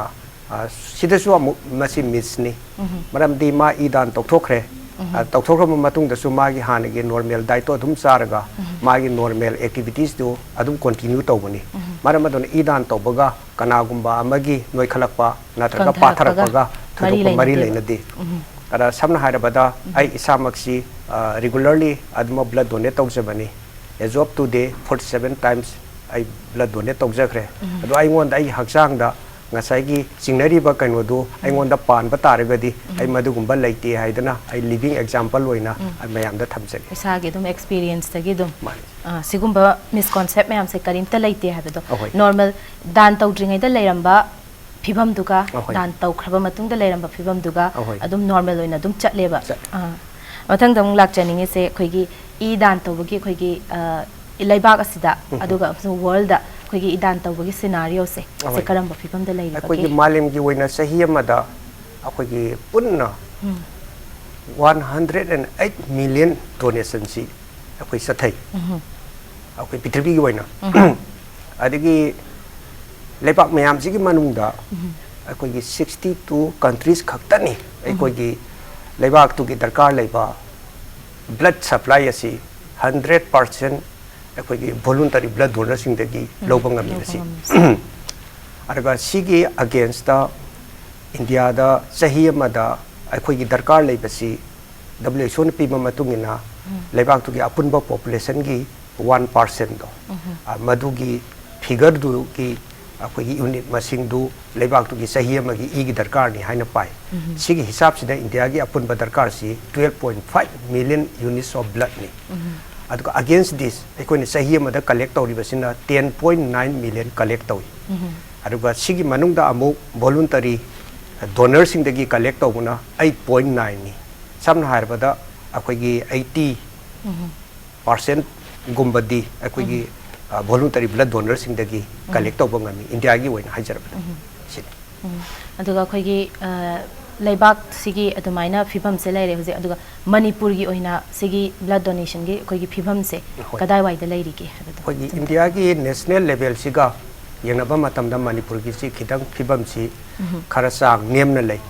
ꯑ, ꯁꯤꯗꯁꯨ ꯑꯃꯨꯛ ꯃꯁꯤ mythꯅꯤ꯫ ꯎꯝ꯫ ꯃꯔꯝꯗꯤ ꯃꯥ ꯏ ꯗꯥꯟ ꯇꯧꯊꯣꯛꯈ꯭ꯔꯦ꯫ ꯎꯝ꯫ ꯑ, ꯇꯧꯊꯣꯛꯈ꯭ꯔꯕ ꯃꯇꯨꯡꯗꯁꯨ ꯃꯥꯒꯤ ꯍꯥꯟꯅꯒꯤ normal dietꯇꯣ ꯑꯗꯨꯝ ꯆꯥꯔꯒ ꯎꯝ꯫ ꯃꯥꯒꯤ normal activitiesꯇꯨ ꯑꯗꯨꯝ continue ꯇꯧꯕꯅꯤ꯫ ꯎꯝ꯫ ꯃꯔꯝ ꯑꯗꯨꯅ ꯏ ꯗꯥꯟ ꯇꯧꯕꯒ ꯀꯅꯥꯒꯨꯝꯕ ꯑꯃꯒꯤ ꯅꯣꯏꯈꯠꯂꯛꯄ ꯅꯠꯇ꯭ꯔꯒ ꯀꯪꯊꯔꯛꯄꯒ ꯄꯥꯊꯔꯛꯄꯒ ꯃꯔꯤ ꯊꯣꯏꯗꯣꯛꯄ ꯃꯔꯤ ꯂꯩꯅꯗꯦꯕ꯫ ꯂꯩꯅꯗꯦ꯫ ꯎꯝ꯫ ꯑꯗ ꯁꯝꯅ ꯍꯥꯏꯔꯕꯗ ꯎꯝ꯫ ꯑꯩ ꯏꯁꯥꯃꯛꯁꯤ, ꯑ, regularly ꯑꯗꯨꯃꯛ blood donate ꯇꯧꯖꯕꯅꯤ꯫ As of today, forty seven times ꯑꯩ blood donate ꯇꯧꯖꯈ꯭ꯔꯦ꯫ ꯎꯝ꯫ ꯑꯗꯣ ꯑꯩꯉꯣꯟꯗ ꯑꯩꯒꯤ ꯍꯛꯆꯥꯡꯗ ꯉꯁꯥꯏꯒꯤ ꯆꯤꯡꯅꯔꯤꯕ ꯀꯩꯅꯣꯗꯨ ꯑꯩꯉꯣꯟꯗ ꯄꯥꯟꯕ ꯇꯥꯔꯒꯗꯤ, ꯑꯩ ꯃꯗꯨꯒꯨꯝꯕ ꯂꯩꯇꯦ ꯍꯥꯏꯗꯅ ꯑꯩ living example ꯑꯣꯏꯅ ꯑꯩ ꯃꯌꯥꯝꯗ ꯊꯝꯖꯒꯦ꯫ ꯏꯁꯥꯒꯤ ꯑꯗꯨꯝ experienceꯇꯒꯤ ꯑꯗꯨꯝ ꯃꯥꯅꯤ꯫ ꯑ, ꯁꯤꯒꯨꯝꯕ misconcept ꯃꯌꯥꯝꯁꯦ ꯀꯔꯤꯝꯇ ꯂꯩꯇꯦ ꯍꯥꯏꯕꯗꯣ꯫ ꯑꯍꯣꯏ꯫ Normal ꯗꯥꯟ ꯇꯧꯗ꯭ꯔꯤꯉꯩꯗ ꯂꯩꯔꯝꯕ ꯐꯤꯕꯝꯗꯨꯒ ꯑꯍꯣꯏ꯫ ꯗꯥꯟ ꯇꯧꯈ꯭ꯔꯕ ꯃꯇꯨꯡꯗ ꯂꯩꯔꯝꯕ ꯐꯤꯕꯝꯗꯨꯒ ꯑꯍꯣꯏ꯫ ꯑꯗꯨꯝ normal ꯑꯣꯏꯅ ꯑꯗꯨꯝ ꯆꯠꯂꯦꯕ꯫ ꯆꯠꯂꯦ꯫ ꯑꯥ꯫ ꯃꯊꯪꯗ ꯑꯃꯨꯛ ꯂꯥꯛꯆꯅꯤꯡꯉꯤꯁꯦ ꯑꯩꯈꯣꯏꯒꯤ ꯏ ꯗꯥꯟ ꯇꯧꯕꯒꯤ ꯑꯩꯈꯣꯏꯒꯤ, ꯑ, ꯂꯩꯕꯥꯛ ꯑꯁꯤꯗ, ꯑꯗꯨꯒ ꯑꯃꯁꯨꯡ worldꯗ ꯑꯩꯈꯣꯏꯒꯤ ꯏ ꯗꯥꯟ ꯇꯧꯕꯒꯤ scenarioꯁꯦ, ꯁꯤ ꯑꯍꯣꯏ꯫ ꯀꯔꯝꯕ ꯐꯤꯕꯝꯗ ꯂꯩꯔꯤꯕꯒꯦ? ꯑꯩꯈꯣꯏꯒꯤ ꯃꯥꯂꯦꯝꯒꯤ ꯑꯣꯏꯅ ꯆꯍꯤ ꯑꯃꯗ ꯑꯩꯈꯣꯏꯒꯤ ꯄꯨꯟꯅ ꯎꯝ꯫ one hundred and eight million donationꯁꯤ ꯑꯩꯈꯣꯏ ꯆꯠꯊꯩ꯫ ꯎꯝ꯫ ꯑꯩꯈꯣꯏ ꯄ꯭ꯔꯤꯊꯤꯕꯤꯒꯤ ꯑꯣꯏꯅ꯫ ꯑꯗꯒꯤ ꯂꯩꯕꯥꯛ ꯃꯌꯥꯝꯁꯤꯒꯤ ꯃꯅꯨꯡꯗ ꯑꯩꯈꯣꯏꯒꯤ sixty two countries ꯈꯛꯇꯅꯤ ꯑꯩꯈꯣꯏꯒꯤ ꯂꯩꯕꯥꯛꯇꯨꯒꯤ ꯗꯔꯀꯥꯔ ꯂꯩꯕ blood supply ꯑꯁꯤ hundred percent ꯑꯩꯈꯣꯏꯒꯤ voluntary blood donorꯁꯤꯡꯗꯒꯤ ꯂꯧꯕ ꯉꯝꯃꯤꯕꯁꯤ꯫ ꯂꯧꯕ ꯉꯝꯃꯤꯕꯁꯤ꯫ ꯑꯗꯨꯒ ꯁꯤꯒꯤ againstꯇ ꯏꯟꯗꯤꯌꯥꯗ ꯆꯍꯤ ꯑꯃꯗ ꯑꯩꯈꯣꯏꯒꯤ ꯗꯔꯀꯥꯔ ꯂꯩꯕꯁꯤ WHOꯅ ꯄꯤꯕ ꯃꯇꯨꯡ ꯏꯟꯅ ꯂꯩꯕꯥꯛꯇꯨꯒꯤ ꯑꯄꯨꯟꯕ populationꯒꯤ one percentꯗꯣ, ꯑ, ꯃꯗꯨꯒꯤ figureꯗꯨꯒꯤ ꯑꯩꯈꯣꯏꯒꯤ unit ꯃꯁꯤꯡꯗꯨ ꯂꯩꯕꯥꯛꯇꯨꯒꯤ ꯆꯍꯤ ꯑꯃꯒꯤ ꯏꯒꯤ ꯗꯔꯀꯥꯔꯅꯤ ꯍꯥꯏꯅ ꯄꯥꯏ꯫ ꯁꯤꯒꯤ ꯍꯤꯁꯥꯞꯁꯤꯗ ꯏꯟꯗꯤꯌꯥꯒꯤ ꯑꯄꯨꯟꯕ ꯗꯔꯀꯥꯔꯁꯤ twelve point five million units of bloodꯅꯤ꯫ ꯑꯗꯨꯒ against this ꯑꯩꯈꯣꯏꯅ ꯆꯍꯤ ꯑꯃꯗ collect ꯇꯧꯔꯤꯕꯁꯤꯅ ten point nine million collect ꯇꯧꯏ꯫ ꯑꯗꯨꯒ ꯁꯤꯒꯤ ꯃꯅꯨꯡꯗ ꯑꯃꯨꯛ voluntary donorꯁꯤꯡꯗꯒꯤ collect ꯇꯧꯕꯅ eight point nineꯅꯤ꯫ ꯁꯝꯅ ꯍꯥꯏꯔꯕꯗ ꯑꯩꯈꯣꯏꯒꯤ eighty percentꯒꯨꯝꯕꯗꯤ ꯑꯩꯈꯣꯏꯒꯤ, ꯑ, voluntary blood donorꯁꯤꯡꯗꯒꯤ collect ꯇꯧꯕ ꯉꯝꯃꯤ, ꯏꯟꯗꯤꯌꯥꯒꯤ ꯑꯣꯏꯅ ꯍꯥꯏꯖꯔꯕꯗ꯫ ꯁꯤꯅꯤ꯫ ꯎꯝ꯫ ꯑꯗꯨꯒ ꯑꯩꯈꯣꯏꯒꯤ, ꯑ, ꯂꯩꯕꯥꯛꯁꯤꯒꯤ ꯑꯗꯨꯃꯥꯏꯅ ꯐꯤꯕꯝꯁꯦ ꯂꯩꯔꯦ ꯍꯧꯖꯤꯛ, ꯑꯗꯨꯒ ꯃꯅꯤꯄꯨꯔꯒꯤ ꯑꯣꯏꯅ ꯁꯤꯒꯤ blood donationꯒꯤ ꯑꯩꯈꯣꯏꯒꯤ ꯐꯤꯕꯝꯁꯦ ꯍꯣꯏ꯫ ꯀꯗꯥꯏꯋꯥꯏꯗ ꯂꯩꯔꯤꯒꯦ ꯍꯥꯏꯕꯗꯣ? ꯑꯩꯈꯣꯏꯒꯤ ꯏꯟꯗꯤꯌꯥꯒꯤ national levelꯁꯤꯒ ꯌꯦꯡꯅꯕ ꯃꯇꯝꯗ ꯃꯅꯤꯄꯨꯔꯒꯤꯁꯤ ꯈꯤꯇꯪ ꯐꯤꯕꯝꯁꯤ ꯈꯔ ꯆꯥꯡ ꯅꯦꯝꯅ ꯂꯩ꯫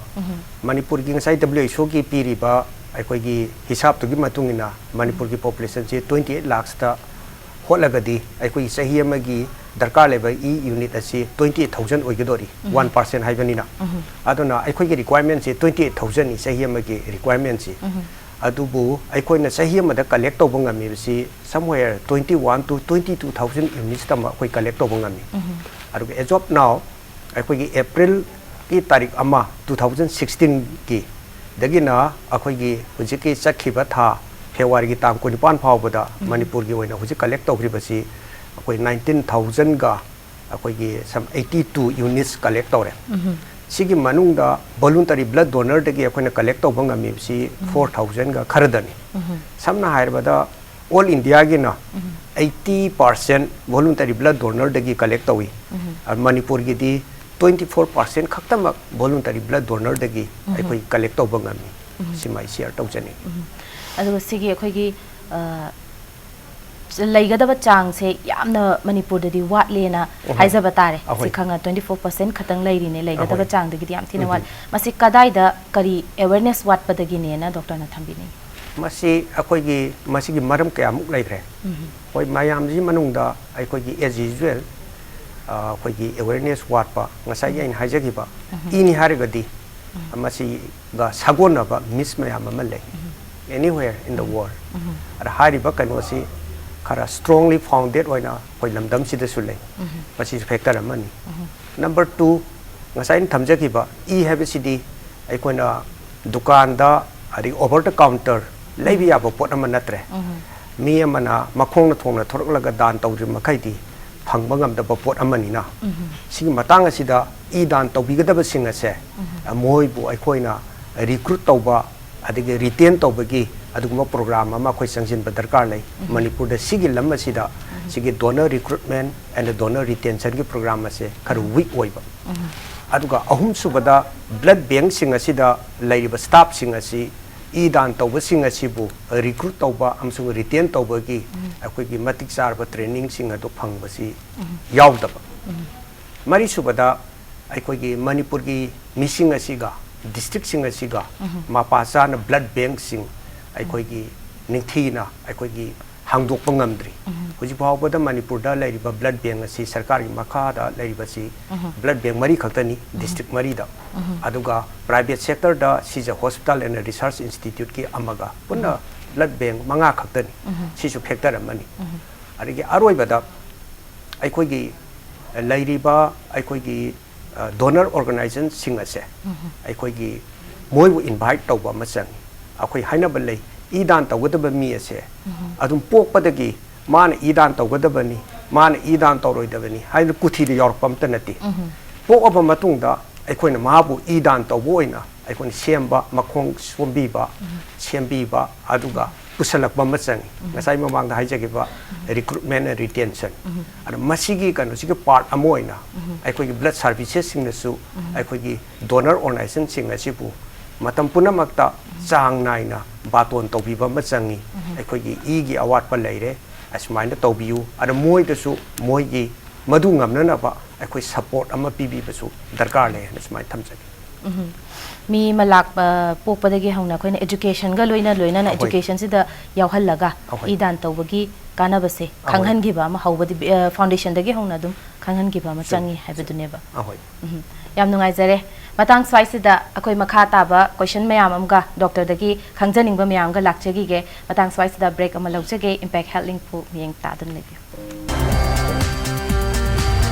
ꯃꯅꯤꯄꯨꯔꯒꯤ ꯉꯁꯥꯏ WHOꯒꯤ ꯄꯤꯔꯤꯕ ꯑꯩꯈꯣꯏꯒꯤ ꯍꯤꯁꯥꯞꯇꯨꯒꯤ ꯃꯇꯨꯡ ꯏꯟꯅ ꯃꯅꯤꯄꯨꯔꯒꯤ populationꯁꯤ twenty eight lakhsꯇ ꯍꯣꯠꯂꯒꯗꯤ ꯑꯩꯈꯣꯏꯒꯤ ꯆꯍꯤ ꯑꯃꯒꯤ ꯗꯔꯀꯥꯔ ꯂꯩꯕ ꯏ unit ꯑꯁꯤ twenty eight thousand ꯑꯣꯏꯒꯗꯧꯔꯤ, one percent ꯍꯥꯏꯕꯅꯤꯅ꯫ ꯑꯗꯨꯅ ꯑꯩꯈꯣꯏꯒꯤ requirementꯁꯤ twenty eight thousandꯅꯤ ꯆꯍꯤ ꯑꯃꯒꯤ requirementꯁꯤ꯫ ꯑꯗꯨꯕꯨ ꯑꯩꯈꯣꯏꯅ ꯆꯍꯤ ꯑꯃꯗ collect ꯇꯧꯕ ꯉꯝꯃꯤꯕꯁꯤ somewhere twenty one to twenty two thousand unitsꯇ ꯑꯃ ꯑꯩꯈꯣꯏ collect ꯇꯧꯕ ꯉꯝꯃꯤ꯫ ꯑꯗꯨꯒ as of now ꯑꯩꯈꯣꯏꯒꯤ ꯑꯦꯄ꯭ꯔꯤꯜꯒꯤ ꯇꯥꯔꯤꯛ ꯑꯃ, ꯇꯨ ꯊꯥꯎꯖꯟ ꯁꯤꯛꯁꯇꯤꯟꯒꯤ ꯗꯒꯤꯅ ꯑꯩꯈꯣꯏꯒꯤ ꯍꯧꯖꯤꯛꯀꯤ ꯆꯠꯈꯤꯕ ꯊꯥ ꯐꯦꯕ꯭ꯔꯨꯋꯥꯔꯤꯒꯤ ꯇꯥꯡ ꯀꯨꯟꯅꯤꯄꯥꯟ ꯐꯥꯎꯕꯗ ꯃꯅꯤꯄꯨꯔꯒꯤ ꯑꯣꯏꯅ ꯍꯧꯖꯤꯛ ꯀꯂꯦꯛ ꯇꯧꯈ꯭ꯔꯤꯕꯁꯤ ꯑꯩꯈꯣꯏ ꯅꯥꯏꯟꯇꯤꯟ ꯊꯥꯎꯖꯟꯒ ꯑꯩꯈꯣꯏꯒꯤ ꯁꯝ ꯑꯩꯠꯇꯤ ꯇꯨ ꯌꯨꯅꯤꯠꯁ ꯀꯂꯦꯛ ꯇꯧꯔꯦ꯫ ꯁꯤꯒꯤ ꯃꯅꯨꯡꯗ voluntary blood donorꯗꯒꯤ ꯑꯩꯈꯣꯏꯅ ꯀꯂꯦꯛ ꯇꯧꯕ ꯉꯝꯃꯤꯕꯁꯤ ꯐꯣꯔ ꯊꯥꯎꯖꯟꯒ ꯈꯔꯗꯅꯤ꯫ ꯁꯝꯅ ꯍꯥꯏꯔꯕꯗ, ꯑꯣꯜ ꯏꯟꯗꯤꯌꯥꯒꯤꯅ ꯑꯩꯠꯇꯤ ꯄꯥꯔꯁꯦꯟ voluntary blood donorꯗꯒꯤ ꯀꯂꯦꯛ ꯇꯧꯏ꯫ ꯑ, ꯃꯅꯤꯄꯨꯔꯒꯤꯗꯤ ꯇ꯭ꯋꯦꯟꯇꯤ ꯐꯣꯔ ꯄꯥꯔꯁꯦꯟ ꯈꯛꯇꯃꯛ voluntary blood donorꯗꯒꯤ ꯑꯩꯈꯣꯏ ꯀꯂꯦꯛ ꯇꯧꯕ ꯉꯝꯃꯤ꯫ ꯁꯤꯃ ꯑꯩ ꯁꯤꯌꯔ ꯇꯧꯖꯅꯤꯡꯉꯤ꯫ ꯑꯗꯨꯒ ꯁꯤꯒꯤ ꯑꯩꯈꯣꯏꯒꯤ, ꯑ, ꯂꯩꯒꯗꯕ ꯆꯥꯡꯁꯦ ꯌꯥꯝꯅ ꯃꯅꯤꯄꯨꯔꯗꯗꯤ ꯋꯥꯠꯂꯦꯅ ꯍꯥꯏꯖꯕ ꯇꯥꯔꯦ꯫ ꯁꯤ ꯈꯪꯉ ꯇ꯭ꯋꯦꯟꯇꯤ ꯐꯣꯔ ꯄꯥꯔꯁꯦꯟ ꯈꯛꯇꯪ ꯂꯩꯔꯤꯅꯦ, ꯂꯩꯒꯗꯕ ꯆꯥꯡꯗꯒꯤꯗꯤ ꯌꯥꯝ ꯊꯤꯅ ꯋꯥꯠꯂꯦ꯫ ꯃꯁꯤ ꯀꯗꯥꯏꯗ ꯀꯔꯤ ꯑꯦꯋꯦꯔꯅꯦꯁ ꯋꯥꯠꯄꯗꯒꯤꯅꯦꯅ ꯗꯣꯛꯇꯔꯅ ꯊꯝꯕꯤꯅꯤꯡꯉꯤ? ꯃꯁꯤ ꯑꯩꯈꯣꯏꯒꯤ, ꯃꯁꯤꯒꯤ ꯃꯔꯝ ꯀꯌꯥꯃꯨꯛ ꯂꯩꯈ꯭ꯔꯦ꯫ ꯍꯣꯏ, ꯃꯌꯥꯝꯁꯤ ꯃꯅꯨꯡꯗ ꯑꯩꯈꯣꯏꯒꯤ, as usual, ꯑ, ꯑꯩꯈꯣꯏꯒꯤ ꯑꯦꯋꯦꯔꯅꯦꯁ ꯋꯥꯠꯄ, ꯉꯁꯥꯏꯒꯤ ꯑꯩꯅ ꯍꯥꯏꯖꯈꯤꯕ, ꯏꯅꯤ ꯍꯥꯏꯔꯒꯗꯤ ꯃꯁꯤꯒ ꯁꯥꯒꯣꯟꯅꯕ ꯃꯤꯠꯁ ꯃꯌꯥꯝ ꯑꯃ ꯂꯩ, anywhere in the world꯫ ꯑꯗ ꯍꯥꯏꯔꯤꯕ ꯀꯩꯅꯣꯁꯤ ꯈꯔ strongly founded ꯑꯣꯏꯅ ꯑꯩꯈꯣꯏ ꯂꯝꯗꯝꯁꯤꯗꯁꯨ ꯂꯩ꯫ ꯃꯁꯤꯁꯨ ꯐꯦꯛꯇꯔ ꯑꯃꯅꯤ꯫ ꯅꯝꯕꯔ ꯇꯨ, ꯉꯁꯥꯏ ꯑꯩꯅ ꯊꯝꯖꯈꯤꯕ ꯏ ꯍꯥꯏꯕꯁꯤꯗꯤ ꯑꯩꯈꯣꯏꯅ ꯗꯨꯀꯥꯟꯗ, ꯑꯗꯒꯤ over the counter ꯂꯩꯕ ꯌꯥꯕ ꯄꯣꯠ ꯑꯃ ꯅꯠꯇ꯭ꯔꯦ꯫ ꯃꯤ ꯑꯃꯅ ꯃꯈꯣꯡꯅ ꯊꯣꯡꯅ ꯊꯣꯔꯛꯂꯒ ꯗꯥꯟ ꯇꯧꯗ꯭ꯔꯤ ꯃꯈꯩꯗꯤ ꯐꯪꯕ ꯉꯝꯗꯕ ꯄꯣꯠ ꯑꯃꯅꯤꯅ, ꯁꯤꯒꯤ ꯃꯇꯥꯡ ꯑꯁꯤꯗ ꯏ ꯗꯥꯟ ꯇꯧꯕꯤꯒꯗꯕꯁꯤꯡ ꯑꯁꯦ, ꯃꯣꯏꯕꯨ ꯑꯩꯈꯣꯏꯅ ꯔꯤꯀ꯭ꯔꯨꯠ ꯇꯧꯕ, ꯑꯗꯒꯤ ꯔꯤꯇꯦꯟ ꯇꯧꯕꯒꯤ ꯑꯗꯨꯒꯨꯝꯕ ꯄ꯭ꯔꯣꯒ꯭ꯔꯥꯝ ꯑꯃ ꯑꯩꯈꯣꯏ ꯆꯪꯁꯤꯟꯕ ꯗꯔꯀꯥꯔ ꯂꯩ꯫ ꯃꯅꯤꯄꯨꯔꯗ ꯁꯤꯒꯤ ꯂꯝ ꯑꯁꯤꯗ ꯁꯤꯒꯤ donor recruitment and donor retentionꯒꯤ ꯄ꯭ꯔꯣꯒ꯭ꯔꯥꯝ ꯑꯁꯦ ꯈꯔ ꯋꯤꯛ ꯑꯣꯏꯕ꯫ ꯑꯗꯨꯒ ꯑꯍꯨꯝꯁꯨꯕꯗ, ꯕ꯭ꯂꯗ ꯕꯦꯡꯁꯤꯡ ꯑꯁꯤꯗ ꯂꯩꯔꯤꯕ ꯁ꯭ꯇꯥꯐꯁꯤꯡ ꯑꯁꯤ, ꯏ ꯗꯥꯟ ꯇꯧꯕꯁꯤꯡ ꯑꯁꯤꯕꯨ ꯔꯤꯀ꯭ꯔꯨꯠ ꯇꯧꯕ ꯑꯃꯁꯨꯡ ꯔꯤꯇꯦꯟ ꯇꯧꯕꯒꯤ ꯑꯩꯈꯣꯏꯒꯤ ꯃꯇꯤꯛ ꯆꯥꯔꯕ ꯇ꯭ꯔꯦꯅꯤꯡꯁꯤꯡ ꯑꯗꯨ ꯐꯪꯕꯁꯤ ꯌꯥꯎꯗꯕ꯫ ꯃꯔꯤꯁꯨꯕꯗ, ꯑꯩꯈꯣꯏꯒꯤ ꯃꯅꯤꯄꯨꯔꯒꯤ ꯃꯤꯁꯤꯡ ꯑꯁꯤꯒ, ꯗꯤꯁꯇ꯭ꯔꯤꯛꯁꯤꯡ ꯑꯁꯤꯒ ꯃꯄꯥ ꯆꯥꯅ ꯕ꯭ꯂꯗ ꯕꯦꯡꯁꯤꯡ ꯑꯩꯈꯣꯏꯒꯤ ꯅꯤꯡꯊꯤꯅ ꯑꯩꯈꯣꯏꯒꯤ ꯍꯥꯡꯗꯣꯛꯄ ꯉꯝꯗ꯭ꯔꯤ꯫ ꯍꯧꯖꯤꯛ ꯐꯥꯎꯕꯗ ꯃꯅꯤꯄꯨꯔꯗ ꯂꯩꯔꯤꯕ ꯕ꯭ꯂꯗ ꯕꯦꯡ ꯑꯁꯤ, ꯁꯔꯀꯥꯔꯒꯤ ꯃꯈꯥꯗ ꯂꯩꯔꯤꯕꯁꯤ ꯕ꯭ꯂꯗ ꯕꯦꯡ ꯃꯔꯤ ꯈꯛꯇꯅꯤ, ꯗꯤꯁꯇ꯭ꯔꯤꯛ ꯃꯔꯤꯗ꯫ ꯑꯗꯨꯒ ꯄ꯭ꯔꯥꯏꯚꯦꯠ ꯁꯦꯛꯇꯔꯗ ꯁꯤꯁꯦ ꯍꯣꯁꯄꯤꯇꯥꯜ ꯑꯦꯟ ꯔꯤꯁꯔꯁ ꯏꯟꯁꯇꯤꯇ꯭ꯌꯨꯠꯀꯤ ꯑꯃꯒ ꯄꯨꯟꯅ ꯕ꯭ꯂꯗ ꯕꯦꯡ ꯃꯉꯥ ꯈꯛꯇꯅꯤ꯫ ꯁꯤꯁꯨ ꯐꯦꯛꯇꯔ ꯑꯃꯅꯤ꯫ ꯑꯗꯒꯤ ꯑꯔꯣꯏꯕꯗ, ꯑꯩꯈꯣꯏꯒꯤ ꯂꯩꯔꯤꯕ ꯑꯩꯈꯣꯏꯒꯤ ꯗꯣꯅꯔ ꯑꯣꯔꯒꯅꯥꯏꯖꯦꯁꯟꯁꯤꯡ ꯑꯁꯦ ꯑꯩꯈꯣꯏꯒꯤ ꯃꯣꯏꯕꯨ ꯏꯟꯚꯥꯏꯠ ꯇꯧꯕ ꯑꯃ ꯆꯪꯉꯤ꯫ ꯑꯩꯈꯣꯏ ꯍꯥꯏꯅꯕ ꯂꯩ, ꯏ ꯗꯥꯟ ꯇꯧꯒꯗꯕ ꯃꯤ ꯑꯁꯦ ꯑꯗꯨꯝ ꯄꯣꯛꯄꯗꯒꯤ ꯃꯥꯅ ꯏ ꯗꯥꯟ ꯇꯧꯒꯗꯕꯅꯤ, ꯃꯥꯅ ꯏ ꯗꯥꯟ ꯇꯧꯔꯣꯏꯗꯕꯅꯤ ꯍꯥꯏꯅ ꯀꯨꯊꯤꯗ ꯌꯥꯎꯔꯛꯄ ꯑꯝꯇ ꯅꯠꯇꯦ꯫ ꯄꯣꯛꯑꯕ ꯃꯇꯨꯡꯗ ꯑꯩꯈꯣꯏꯅ ꯃꯍꯥꯛꯄꯨ ꯏ ꯗꯥꯟ ꯇꯧꯕ ꯑꯣꯏꯅ ꯑꯩꯈꯣꯏꯅ ꯁꯦꯝꯕ, ꯃꯈꯣꯡ ꯁꯣꯝꯕꯤꯕ, ꯁꯦꯝꯕꯤꯕ, ꯑꯗꯨꯒ ꯄꯨꯁꯜꯂꯛꯄ ꯑꯃ ꯆꯪꯉꯤ꯫ ꯉꯁꯥꯏ ꯃꯃꯥꯡꯗ ꯍꯥꯏꯖꯈꯤꯕ recruitment and retention꯫ ꯑꯗꯣ ꯃꯁꯤꯒꯤ ꯀꯩꯅꯣꯁꯤꯒꯤ ꯄꯥꯔꯠ ꯑꯃ ꯑꯣꯏꯅ ꯑꯩꯈꯣꯏꯒꯤ ꯕ꯭ꯂꯗ ꯁꯥꯔꯚꯤꯁꯦꯁꯁꯤꯡꯅꯁꯨ ꯑꯩꯈꯣꯏꯒꯤ ꯗꯣꯅꯔ ꯑꯣꯔꯒꯅꯥꯏꯖꯦꯁꯟꯁꯤꯡ ꯑꯁꯤꯕꯨ ꯃꯇꯝ ꯄꯨꯝꯅꯃꯛꯇ ꯆꯥꯡ ꯅꯥꯏꯅ ꯕꯥꯇꯣꯟ ꯇꯧꯕꯤꯕ ꯑꯃ ꯆꯪꯉꯤ꯫ ꯑꯩꯈꯣꯏꯒꯤ ꯏꯒꯤ ꯑꯋꯥꯠꯄ ꯂꯩꯔꯦ, ꯑꯁꯨꯃꯥꯏꯅ ꯇꯧꯕꯤꯌꯨ꯫ ꯑꯗ ꯃꯣꯏꯗꯁꯨ ꯃꯣꯏꯒꯤ ꯃꯗꯨ ꯉꯝꯅꯅꯕ ꯑꯩꯈꯣꯏ ꯁꯄꯣꯔꯠ ꯑꯃ ꯄꯤꯕꯤꯕꯁꯨ ꯗꯔꯀꯥꯔ ꯂꯩ ꯍꯥꯏꯅ ꯁꯨꯃꯥꯏꯅ ꯊꯝꯖꯒꯦ꯫ ꯎꯝ꯫ ꯃꯤ ꯑꯃ ꯂꯥꯛꯄ ꯄꯣꯛꯄꯗꯒꯤ ꯍꯧꯅ ꯑꯩꯈꯣꯏꯅ ꯑꯦꯖꯨꯀꯦꯁꯟꯒ ꯂꯣꯏꯅ ꯂꯣꯏꯅꯅ ꯑꯍꯣꯏ꯫ ꯑꯦꯖꯨꯀꯦꯁꯟꯁꯤꯗ ꯌꯥꯎꯍꯜꯂꯒ ꯑꯍꯣꯏ꯫ ꯏ ꯗꯥꯟ ꯇꯧꯕꯒꯤ ꯀꯥꯟꯅꯕꯁꯦ ꯑꯍꯣꯏ꯫ ꯈꯪꯍꯟꯈꯤꯕ ꯑꯃ ꯍꯧꯕꯗꯤ ꯑ, ꯐꯥꯎꯟꯗꯦꯁꯟꯗꯒꯤ ꯍꯧꯅ ꯑꯗꯨꯝ ꯈꯪꯍꯟꯈꯤꯕ ꯑꯃ ꯆꯨꯝ, ꯆꯪꯉꯤ ꯆꯨꯝ꯫ ꯍꯥꯏꯕꯗꯨꯅꯦꯕ꯫ ꯑꯍꯣꯏ꯫ ꯎꯝ꯫ ꯌꯥꯝ ꯅꯨꯡꯉꯥꯏꯖꯔꯦ꯫ ꯃꯇꯥꯡ ꯁ꯭ꯋꯥꯏꯁꯤꯗ ꯑꯩꯈꯣꯏ ꯃꯈꯥ ꯇꯥꯕ ꯀꯣꯏꯁꯟ ꯃꯌꯥꯝ ꯑꯃꯒ ꯗꯣꯛꯇꯔꯗꯒꯤ ꯈꯪꯖꯅꯤꯡꯕ ꯃꯌꯥꯝ ꯑꯃꯒ ꯂꯥꯛꯆꯈꯤꯒꯦ꯫ ꯃꯇꯥꯡ ꯁ꯭ꯋꯥꯏꯁꯤꯗ ꯕ꯭ꯔꯦꯛ ꯑꯃ ꯂꯧꯖꯒꯦ꯫ ꯏꯝꯄꯦꯛ ꯍꯦꯜꯠ ꯂꯤꯡꯛꯄꯨ ꯃꯤꯠꯌꯦꯡ ꯇꯥꯗꯨꯅ ꯂꯩꯕꯤꯌꯨ꯫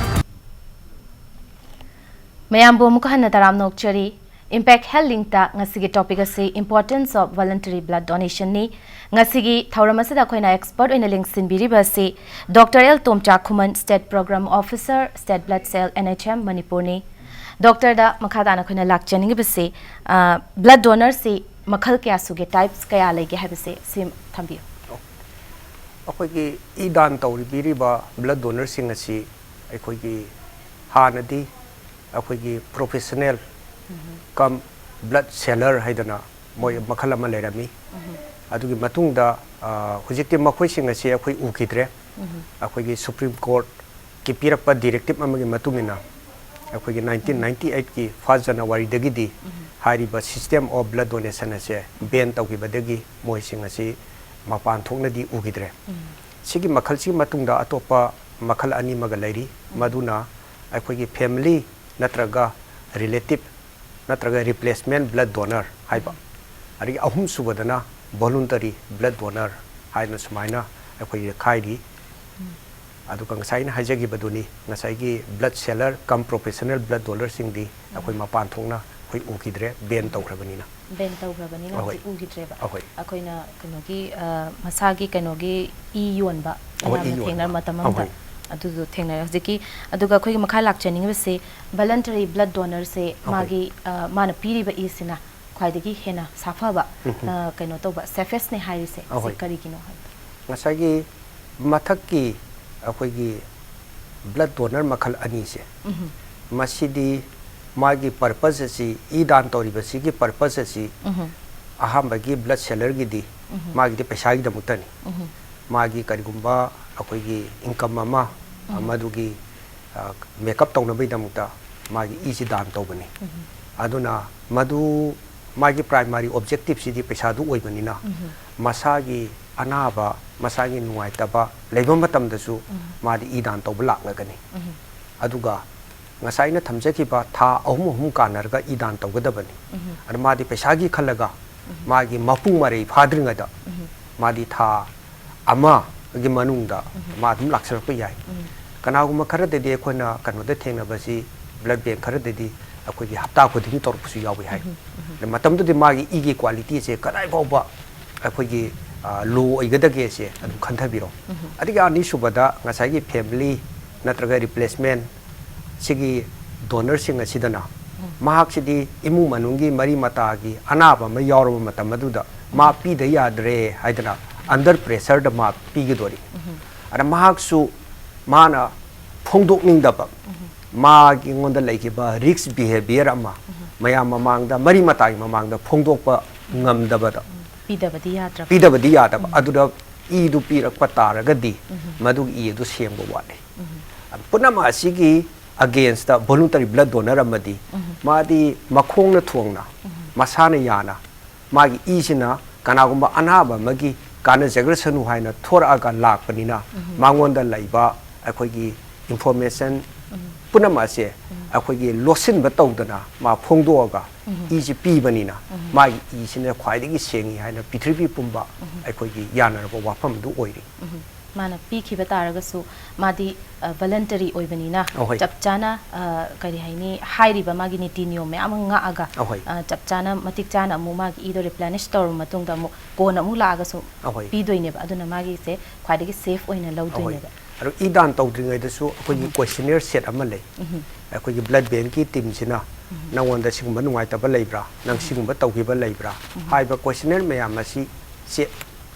ꯃꯌꯥꯝꯕꯨ ꯑꯃꯨꯛꯀ ꯍꯟꯅ ꯇꯔꯥꯝꯅ ꯑꯣꯛꯆꯔꯤ꯫ ꯏꯝꯄꯦꯛ ꯍꯦꯜꯠ ꯂꯤꯡꯛꯇ ꯉꯁꯤꯒꯤ ꯇꯣꯄꯤꯛ ꯑꯁꯤ Importance of Voluntary Blood Donation ꯅꯤ꯫ ꯉꯁꯤꯒꯤ ꯊꯧꯔꯝ ꯑꯁꯤꯗ ꯑꯩꯈꯣꯏꯅ ꯑꯦꯛꯁꯄꯔꯠ ꯑꯣꯏꯅ ꯂꯦꯡꯁꯤꯟꯕꯤꯔꯤꯕ ꯑꯁꯤ doctor L Tomcha Khuman, state programme officer, state blood cell, N H M, ꯃꯅꯤꯄꯨꯔꯅꯤ꯫ ꯗꯣꯛꯇꯔꯗ ꯃꯈꯥ ꯇꯥꯅ ꯑꯩꯈꯣꯏꯅ ꯂꯥꯛꯆꯅꯤꯡꯉꯤꯕꯁꯤ, ꯑ, ꯕ꯭ꯂꯗ ꯗꯣꯅꯔꯁꯤ ꯃꯈꯜ ꯀꯌꯥ ꯁꯨꯒꯦ, ꯇꯥꯏꯞꯁ ꯀꯌꯥ ꯂꯩꯒꯦ ꯍꯥꯏꯕꯁꯦ ꯁꯤ ꯊꯝꯕꯤꯌꯨ꯫ ꯑꯩꯈꯣꯏꯒꯤ ꯏ ꯗꯥꯟ ꯇꯧꯕꯤꯔꯤꯕ ꯕ꯭ꯂꯗ ꯗꯣꯅꯔꯁꯤꯡ ꯑꯁꯤ ꯑꯩꯈꯣꯏꯒꯤ ꯍꯥꯟꯅꯗꯤ ꯑꯩꯈꯣꯏꯒꯤ ꯄ꯭ꯔꯣꯐꯦꯁꯅꯦꯜ ꯀꯝ ꯕ꯭ꯂꯗ ꯁꯦꯂꯔ ꯍꯥꯏꯗꯅ ꯃꯣꯏ ꯃꯈꯜ ꯑꯃ ꯂꯩꯔꯝꯃꯤ꯫ ꯑꯗꯨꯒꯤ ꯃꯇꯨꯡꯗ, ꯑ, ꯍꯧꯖꯤꯛꯇꯤ ꯃꯈꯣꯏꯁꯤꯡ ꯑꯁꯤ ꯑꯩꯈꯣꯏ ꯎꯈꯤꯗ꯭ꯔꯦ꯫ ꯑꯩꯈꯣꯏꯒꯤ ꯁꯨꯄ꯭ꯔꯤꯝ ꯀꯣꯔꯠꯀꯤ ꯄꯤꯔꯛꯄ ꯗꯤꯔꯦꯛꯇꯤꯞ ꯑꯃꯒꯤ ꯃꯇꯨꯡ ꯏꯟꯅ ꯑꯩꯈꯣꯏꯒꯤ ꯅꯥꯏꯟꯇꯤꯟ ꯅꯥꯏꯟꯇꯤ ꯑꯩꯠꯀꯤ ꯐꯥꯔꯁ ꯖꯅꯋꯥꯔꯤꯗꯒꯤꯗꯤ ꯍꯥꯏꯔꯤꯕ system of blood donation ꯑꯁꯦ ꯕꯦꯟ ꯇꯧꯈꯤꯕꯗꯒꯤ ꯃꯣꯏꯁꯤꯡ ꯑꯁꯤ ꯃꯄꯥꯟ ꯊꯣꯛꯅꯗꯤ ꯎꯈꯤꯗ꯭ꯔꯦ꯫ ꯁꯤꯒꯤ ꯃꯈꯜꯁꯤꯒꯤ ꯃꯇꯨꯡꯗ ꯑꯇꯣꯞꯄ ꯃꯈꯜ ꯑꯅꯤ ꯑꯃꯒ ꯂꯩꯔꯤ, ꯃꯗꯨꯅ ꯑꯩꯈꯣꯏꯒꯤ ꯐꯦꯃꯤꯂꯤ ꯅꯠꯇ꯭ꯔꯒ ꯔꯤꯂꯦꯇꯤꯞ ꯅꯠꯇ꯭ꯔꯒ ꯔꯤꯄ꯭ꯂꯦꯁꯃꯦꯟ ꯕ꯭ꯂꯗ ꯗꯣꯅꯔ ꯍꯥꯏꯕ, ꯑꯗꯒꯤ ꯑꯍꯨꯝꯁꯨꯕꯗꯅ ꯚꯣꯂꯨꯟꯇꯔꯤ ꯕ꯭ꯂꯗ ꯗꯣꯅꯔ ꯍꯥꯏꯅ ꯁꯨꯃꯥꯏꯅ ꯑꯩꯈꯣꯏꯒꯤ ꯈꯥꯏꯔꯤ꯫ ꯑꯗꯨꯒ ꯉꯁꯥꯏ ꯑꯩꯅ ꯍꯥꯏꯖꯈꯤꯕꯗꯨꯅꯤ, ꯉꯁꯥꯏꯒꯤ blood seller cum professional blood donorꯁꯤꯡꯗꯤ ꯑꯩꯈꯣꯏ ꯃꯄꯥꯟ ꯊꯣꯛꯅ ꯑꯩꯈꯣꯏ ꯎꯈꯤꯗ꯭ꯔꯦ, ban ꯇꯧꯈ꯭ꯔꯕꯅꯤꯅ꯫ Ban ꯇꯧꯈ꯭ꯔꯕꯅꯤꯅ ꯑꯍꯣꯏ꯫ ꯍꯧꯖꯤꯛ ꯎꯈꯤꯗ꯭ꯔꯦꯕ꯫ ꯑꯍꯣꯏ꯫ ꯑꯩꯈꯣꯏꯅ ꯀꯩꯅꯣꯒꯤ, ꯑ, ꯃꯁꯥꯒꯤ ꯀꯩꯅꯣꯒꯤ ꯏ ꯌꯣꯟꯕ ꯑꯍꯣꯏ, ꯏ ꯃꯌꯥꯝꯅ ꯌꯣꯟꯕ꯫ ꯊꯦꯡꯅꯔ ꯃꯇꯝ ꯑꯃꯗ ꯑꯍꯣꯏ꯫ ꯑꯗꯨꯗꯣ ꯊꯦꯡꯅꯔꯦ꯫ ꯍꯧꯖꯤꯛꯀꯤ, ꯑꯗꯨꯒ ꯑꯩꯈꯣꯏꯒꯤ ꯃꯈꯥ ꯂꯥꯛꯆꯅꯤꯡꯉꯤꯕꯁꯤ voluntary blood donorꯁꯦ ꯑꯍꯣꯏ꯫ ꯃꯥꯒꯤ, ꯑ, ꯃꯥꯅ ꯄꯤꯔꯤꯕ ꯏꯁꯤꯅ ꯈ꯭ꯋꯥꯏꯗꯒꯤ ꯍꯦꯟꯅ ꯁꯥꯐꯕ, ꯎꯝ꯫ ꯑ, ꯀꯩꯅꯣ ꯇꯧꯕ, safestꯅꯦ ꯍꯥꯏꯔꯤꯁꯦ, ꯁꯤ ꯑꯍꯣꯏ꯫ ꯀꯔꯤꯒꯤꯅꯣ ꯍꯥꯏꯕꯗꯣ? ꯉꯁꯥꯏꯒꯤ ꯃꯊꯛꯀꯤ ꯑꯩꯈꯣꯏꯒꯤ blood donor ꯃꯈꯜ ꯑꯅꯤꯁꯦ, ꯎꯝ꯫ ꯃꯁꯤꯗꯤ ꯃꯥꯒꯤ purpose ꯑꯁꯤ, ꯏ ꯗꯥꯟ ꯇꯧꯔꯤꯕꯁꯤꯒꯤ purpose ꯑꯁꯤ, ꯎꯝ꯫ ꯑꯍꯥꯟꯕꯒꯤ blood sellerꯒꯤꯗꯤ ꯎꯝ꯫ ꯃꯥꯒꯤꯗꯤ ꯄꯩꯁꯥꯒꯤꯗꯃꯛꯇꯅꯤ꯫ ꯎꯝ꯫ ꯃꯥꯒꯤ ꯀꯔꯤꯒꯨꯝꯕ ꯑꯩꯈꯣꯏꯒꯤ income ꯑꯃ, ꯎꯝ꯫ ꯃꯗꯨꯒꯤ, ꯑ, make up ꯇꯧꯅꯕꯒꯤꯗꯃꯛꯇ ꯃꯥꯒꯤ ꯏꯁꯤ ꯗꯥꯟ ꯇꯧꯕꯅꯤ꯫ ꯎꯝ꯫ ꯑꯗꯨꯅ ꯃꯗꯨ ꯃꯥꯒꯤ primary objectiveꯁꯤꯗꯤ ꯄꯩꯁꯥꯗꯨ ꯑꯣꯏꯕꯅꯤꯅ, ꯎꯝ꯫ ꯃꯁꯥꯒꯤ ꯑꯅꯥꯕ, ꯃꯁꯥꯒꯤ ꯅꯨꯡꯉꯥꯏꯇꯕ ꯂꯩꯕ ꯃꯇꯝꯗꯁꯨ ꯎꯝ꯫ ꯃꯥꯗꯤ ꯏ ꯗꯥꯟ ꯇꯧꯕ ꯂꯥꯛꯂꯒꯅꯤ꯫ ꯎꯝ꯫ ꯑꯗꯨꯒ ꯉꯁꯥꯏ ꯑꯩꯅ ꯊꯝꯖꯈꯤꯕ ꯊꯥ ꯑꯍꯨꯝ ꯑꯍꯨꯝ ꯀꯥꯟꯅꯔꯒ ꯏ ꯗꯥꯟ ꯇꯧꯒꯗꯕꯅꯤ꯫ ꯎꯝ꯫ ꯑꯗꯨ ꯃꯥꯗꯤ ꯄꯩꯁꯥꯒꯤ ꯈꯜꯂꯒ ꯎꯝ꯫ ꯃꯥꯒꯤ ꯃꯄꯨꯡ ꯃꯔꯩ ꯐꯥꯗ꯭ꯔꯤꯉꯩꯗ ꯎꯝ꯫ ꯃꯥꯗꯤ ꯊꯥ ꯑꯃꯒꯤ ꯃꯅꯨꯡꯗ ꯎꯝ꯫ ꯃꯥ ꯑꯗꯨꯝ ꯂꯥꯛꯆꯔꯛꯄ ꯌꯥꯏ꯫ ꯎꯝ꯫ ꯀꯅꯥꯒꯨꯝꯕ ꯈꯔꯗꯗꯤ ꯑꯩꯈꯣꯏꯅ ꯀꯩꯅꯣꯗ ꯊꯦꯡꯅꯕꯁꯤ, blood bank ꯈꯔꯗꯗꯤ ꯑꯩꯈꯣꯏꯒꯤ ꯍꯞꯇꯥ ꯈꯨꯗꯤꯡꯒꯤ ꯇꯧꯔꯛꯄꯁꯨ ꯌꯥꯎꯏ ꯍꯥꯏ꯫ ꯎꯝ꯫ ꯎꯝ꯫ ꯑꯗ ꯃꯇꯝꯗꯨꯗꯤ ꯃꯥꯒꯤ ꯏꯒꯤ qualityꯁꯦ ꯀꯗꯥꯏ ꯐꯥꯎꯕ ꯑꯩꯈꯣꯏꯒꯤ, ꯑ, low ꯑꯣꯏꯒꯗꯒꯦꯁꯦ ꯑꯗꯨꯝ ꯈꯟꯊꯕꯤꯔꯣ꯫ ꯎꯝ꯫ ꯑꯗꯒꯤ ꯑꯅꯤꯁꯨꯕꯗ ꯉꯁꯥꯏꯒꯤ family ꯅꯠꯇ꯭ꯔꯒ replacement ꯁꯤꯒꯤ donorꯁꯤꯡ ꯑꯁꯤꯗꯅ, ꯎꯝ꯫ ꯃꯍꯥꯛꯁꯤꯗꯤ ꯏꯃꯨꯡ ꯃꯅꯨꯡꯒꯤ ꯃꯔꯤ ꯃꯇꯥꯒꯤ ꯑꯅꯥꯕ ꯑꯃ ꯌꯥꯎꯔꯕ ꯃꯇꯝ ꯑꯗꯨꯗ ꯃꯥ ꯎꯝ꯫ ꯄꯤꯗ ꯌꯥꯗ꯭ꯔꯦ ꯍꯥꯏꯗꯅ under pressureꯗ ꯃꯥ ꯄꯤꯒꯗꯣꯔꯤ꯫ ꯎꯝ꯫ ꯑꯗ ꯃꯍꯥꯛꯁꯨ ꯃꯥꯅ ꯐꯣꯡꯗꯣꯛꯅꯤꯡꯗꯕ, ꯎꯝ꯫ ꯃꯥꯒꯤ ꯑꯩꯉꯣꯟꯗ ꯂꯩꯈꯤꯕ risk behavior ꯑꯃ ꯎꯝ꯫ ꯃꯌꯥꯝ ꯃꯃꯥꯡꯗ, ꯃꯔꯤ ꯃꯇꯥꯒꯤ ꯃꯃꯥꯡꯗ ꯐꯣꯡꯗꯣꯛꯄ ꯉꯝꯗꯕꯗ, ꯎꯝ꯫ ꯄꯤꯗꯕꯗꯤ ꯌꯥꯗ꯭ꯔꯕ꯫ ꯄꯤꯗꯕꯗꯤ ꯌꯥꯗꯕ꯫ ꯎꯝ꯫ ꯑꯗꯨꯗ ꯏꯗꯨ ꯄꯤꯔꯛꯄ ꯇꯥꯔꯒꯗꯤ ꯎꯝ꯫ ꯃꯗꯨꯒꯤ ꯏ ꯑꯗꯨ ꯁꯦꯡꯕ ꯋꯥꯠꯂꯤ꯫ ꯎꯝ꯫ ꯄꯨꯝꯅꯃꯛ ꯑꯁꯤꯒꯤ againstꯇ voluntary blood donor ꯑꯃꯗꯤ ꯎꯝ꯫ ꯃꯥꯗꯤ ꯃꯈꯣꯡꯅ ꯊꯣꯡꯅ, ꯎꯝ꯫ ꯃꯁꯥꯅ ꯌꯥꯅ, ꯃꯥꯒꯤ ꯏꯁꯤꯅ ꯀꯅꯥꯒꯨꯝꯕ ꯑꯅꯥꯕ ꯑꯃꯒꯤ ꯀꯥꯟꯅꯖꯈ꯭ꯔꯁꯅꯨ ꯍꯥꯏꯅ ꯊꯣꯔꯛꯑꯒ ꯂꯥꯛꯄꯅꯤꯅ, ꯎꯝ꯫ ꯃꯉꯣꯟꯗ ꯂꯩꯕ ꯑꯩꯈꯣꯏꯒꯤ information ꯎꯝ꯫ ꯄꯨꯝꯅꯃꯛ ꯑꯁꯦ ꯎꯝ꯫ ꯑꯩꯈꯣꯏꯒꯤ ꯂꯣꯠꯁꯤꯟꯕ ꯇꯧꯗꯅ ꯃꯥ ꯐꯣꯡꯗꯣꯛꯑꯒ ꯎꯝ꯫ ꯏꯁꯤ ꯄꯤꯕꯅꯤꯅ, ꯎꯝ꯫ ꯃꯥꯒꯤ ꯏꯁꯤꯅ ꯈ꯭ꯋꯥꯏꯗꯒꯤ ꯁꯦꯡꯉꯤ ꯍꯥꯏꯅ ꯄ꯭ꯔꯤꯊꯤꯕꯤ ꯄꯨꯝꯕ ꯎꯝ꯫ ꯑꯩꯈꯣꯏꯒꯤ ꯌꯥꯅꯔꯕ ꯋꯥꯐꯝ ꯑꯗꯨ ꯑꯣꯏꯔꯤ꯫ ꯎꯝ꯫ ꯃꯥꯅ ꯄꯤꯈꯤꯕ ꯇꯥꯔꯒꯁꯨ ꯃꯥꯗꯤ ꯚꯣꯂꯟꯇꯔꯤ ꯑꯣꯏꯕꯅꯤꯅ ꯑꯍꯣꯏ꯫ ꯆꯞ ꯆꯥꯅ ꯑ, ꯀꯔꯤ ꯍꯥꯏꯅꯤ, ꯍꯥꯏꯔꯤꯕ ꯃꯥꯒꯤ ꯅꯤꯇꯤ ꯅꯤꯌꯣꯝ ꯃꯌꯥꯝ ꯑꯃ ꯉꯥꯛꯑꯒ ꯑꯍꯣꯏ꯫ ꯑ, ꯆꯞ ꯆꯥꯅ ꯃꯇꯤꯛ ꯆꯥꯅ ꯑꯃꯨꯛ ꯃꯥꯒꯤ ꯏꯗꯣ ꯔꯤꯄ꯭ꯂꯦꯅꯤꯁ ꯇꯧꯔꯕ ꯃꯇꯨꯡꯗ ꯑꯃꯨꯛ ꯀꯣꯟꯅ ꯑꯃꯨꯛ ꯂꯥꯛꯑꯒꯁꯨ ꯑꯍꯣꯏ꯫ ꯄꯤꯗꯣꯏꯅꯦꯕ꯫ ꯑꯗꯨꯅ ꯃꯥꯒꯤꯁꯦ ꯈ꯭ꯋꯥꯏꯗꯒꯤ ꯁꯦꯐ ꯑꯣꯏꯅ ꯑꯍꯣꯏ꯫ ꯂꯧꯗꯣꯏꯅꯦꯕ꯫ ꯑꯗꯣ ꯏ ꯗꯥꯟ ꯇꯧꯗ꯭ꯔꯤꯉꯩꯗꯁꯨ ꯑꯩꯈꯣꯏꯒꯤ ꯀꯣꯏꯁꯅꯤꯌꯔ ꯁꯦꯠ ꯑꯃ ꯂꯩ꯫ ꯑꯩꯈꯣꯏꯒꯤ ꯕ꯭ꯂꯗ ꯕꯦꯡꯀꯤ ꯇꯤꯝꯁꯤꯅ ꯅꯉꯣꯟꯗ ꯁꯤꯒꯨꯝꯕ ꯅꯨꯡꯉꯥꯏꯇꯕ ꯂꯩꯕ꯭ꯔꯥ, ꯅꯪ ꯁꯤꯒꯨꯝꯕ ꯇꯧꯈꯤꯕ ꯂꯩꯕ꯭ꯔꯥ ꯍꯥꯏꯕ ꯀꯣꯏꯁꯅꯤꯌꯔ ꯃꯌꯥꯝ ꯑꯁꯤ ꯆꯦꯛ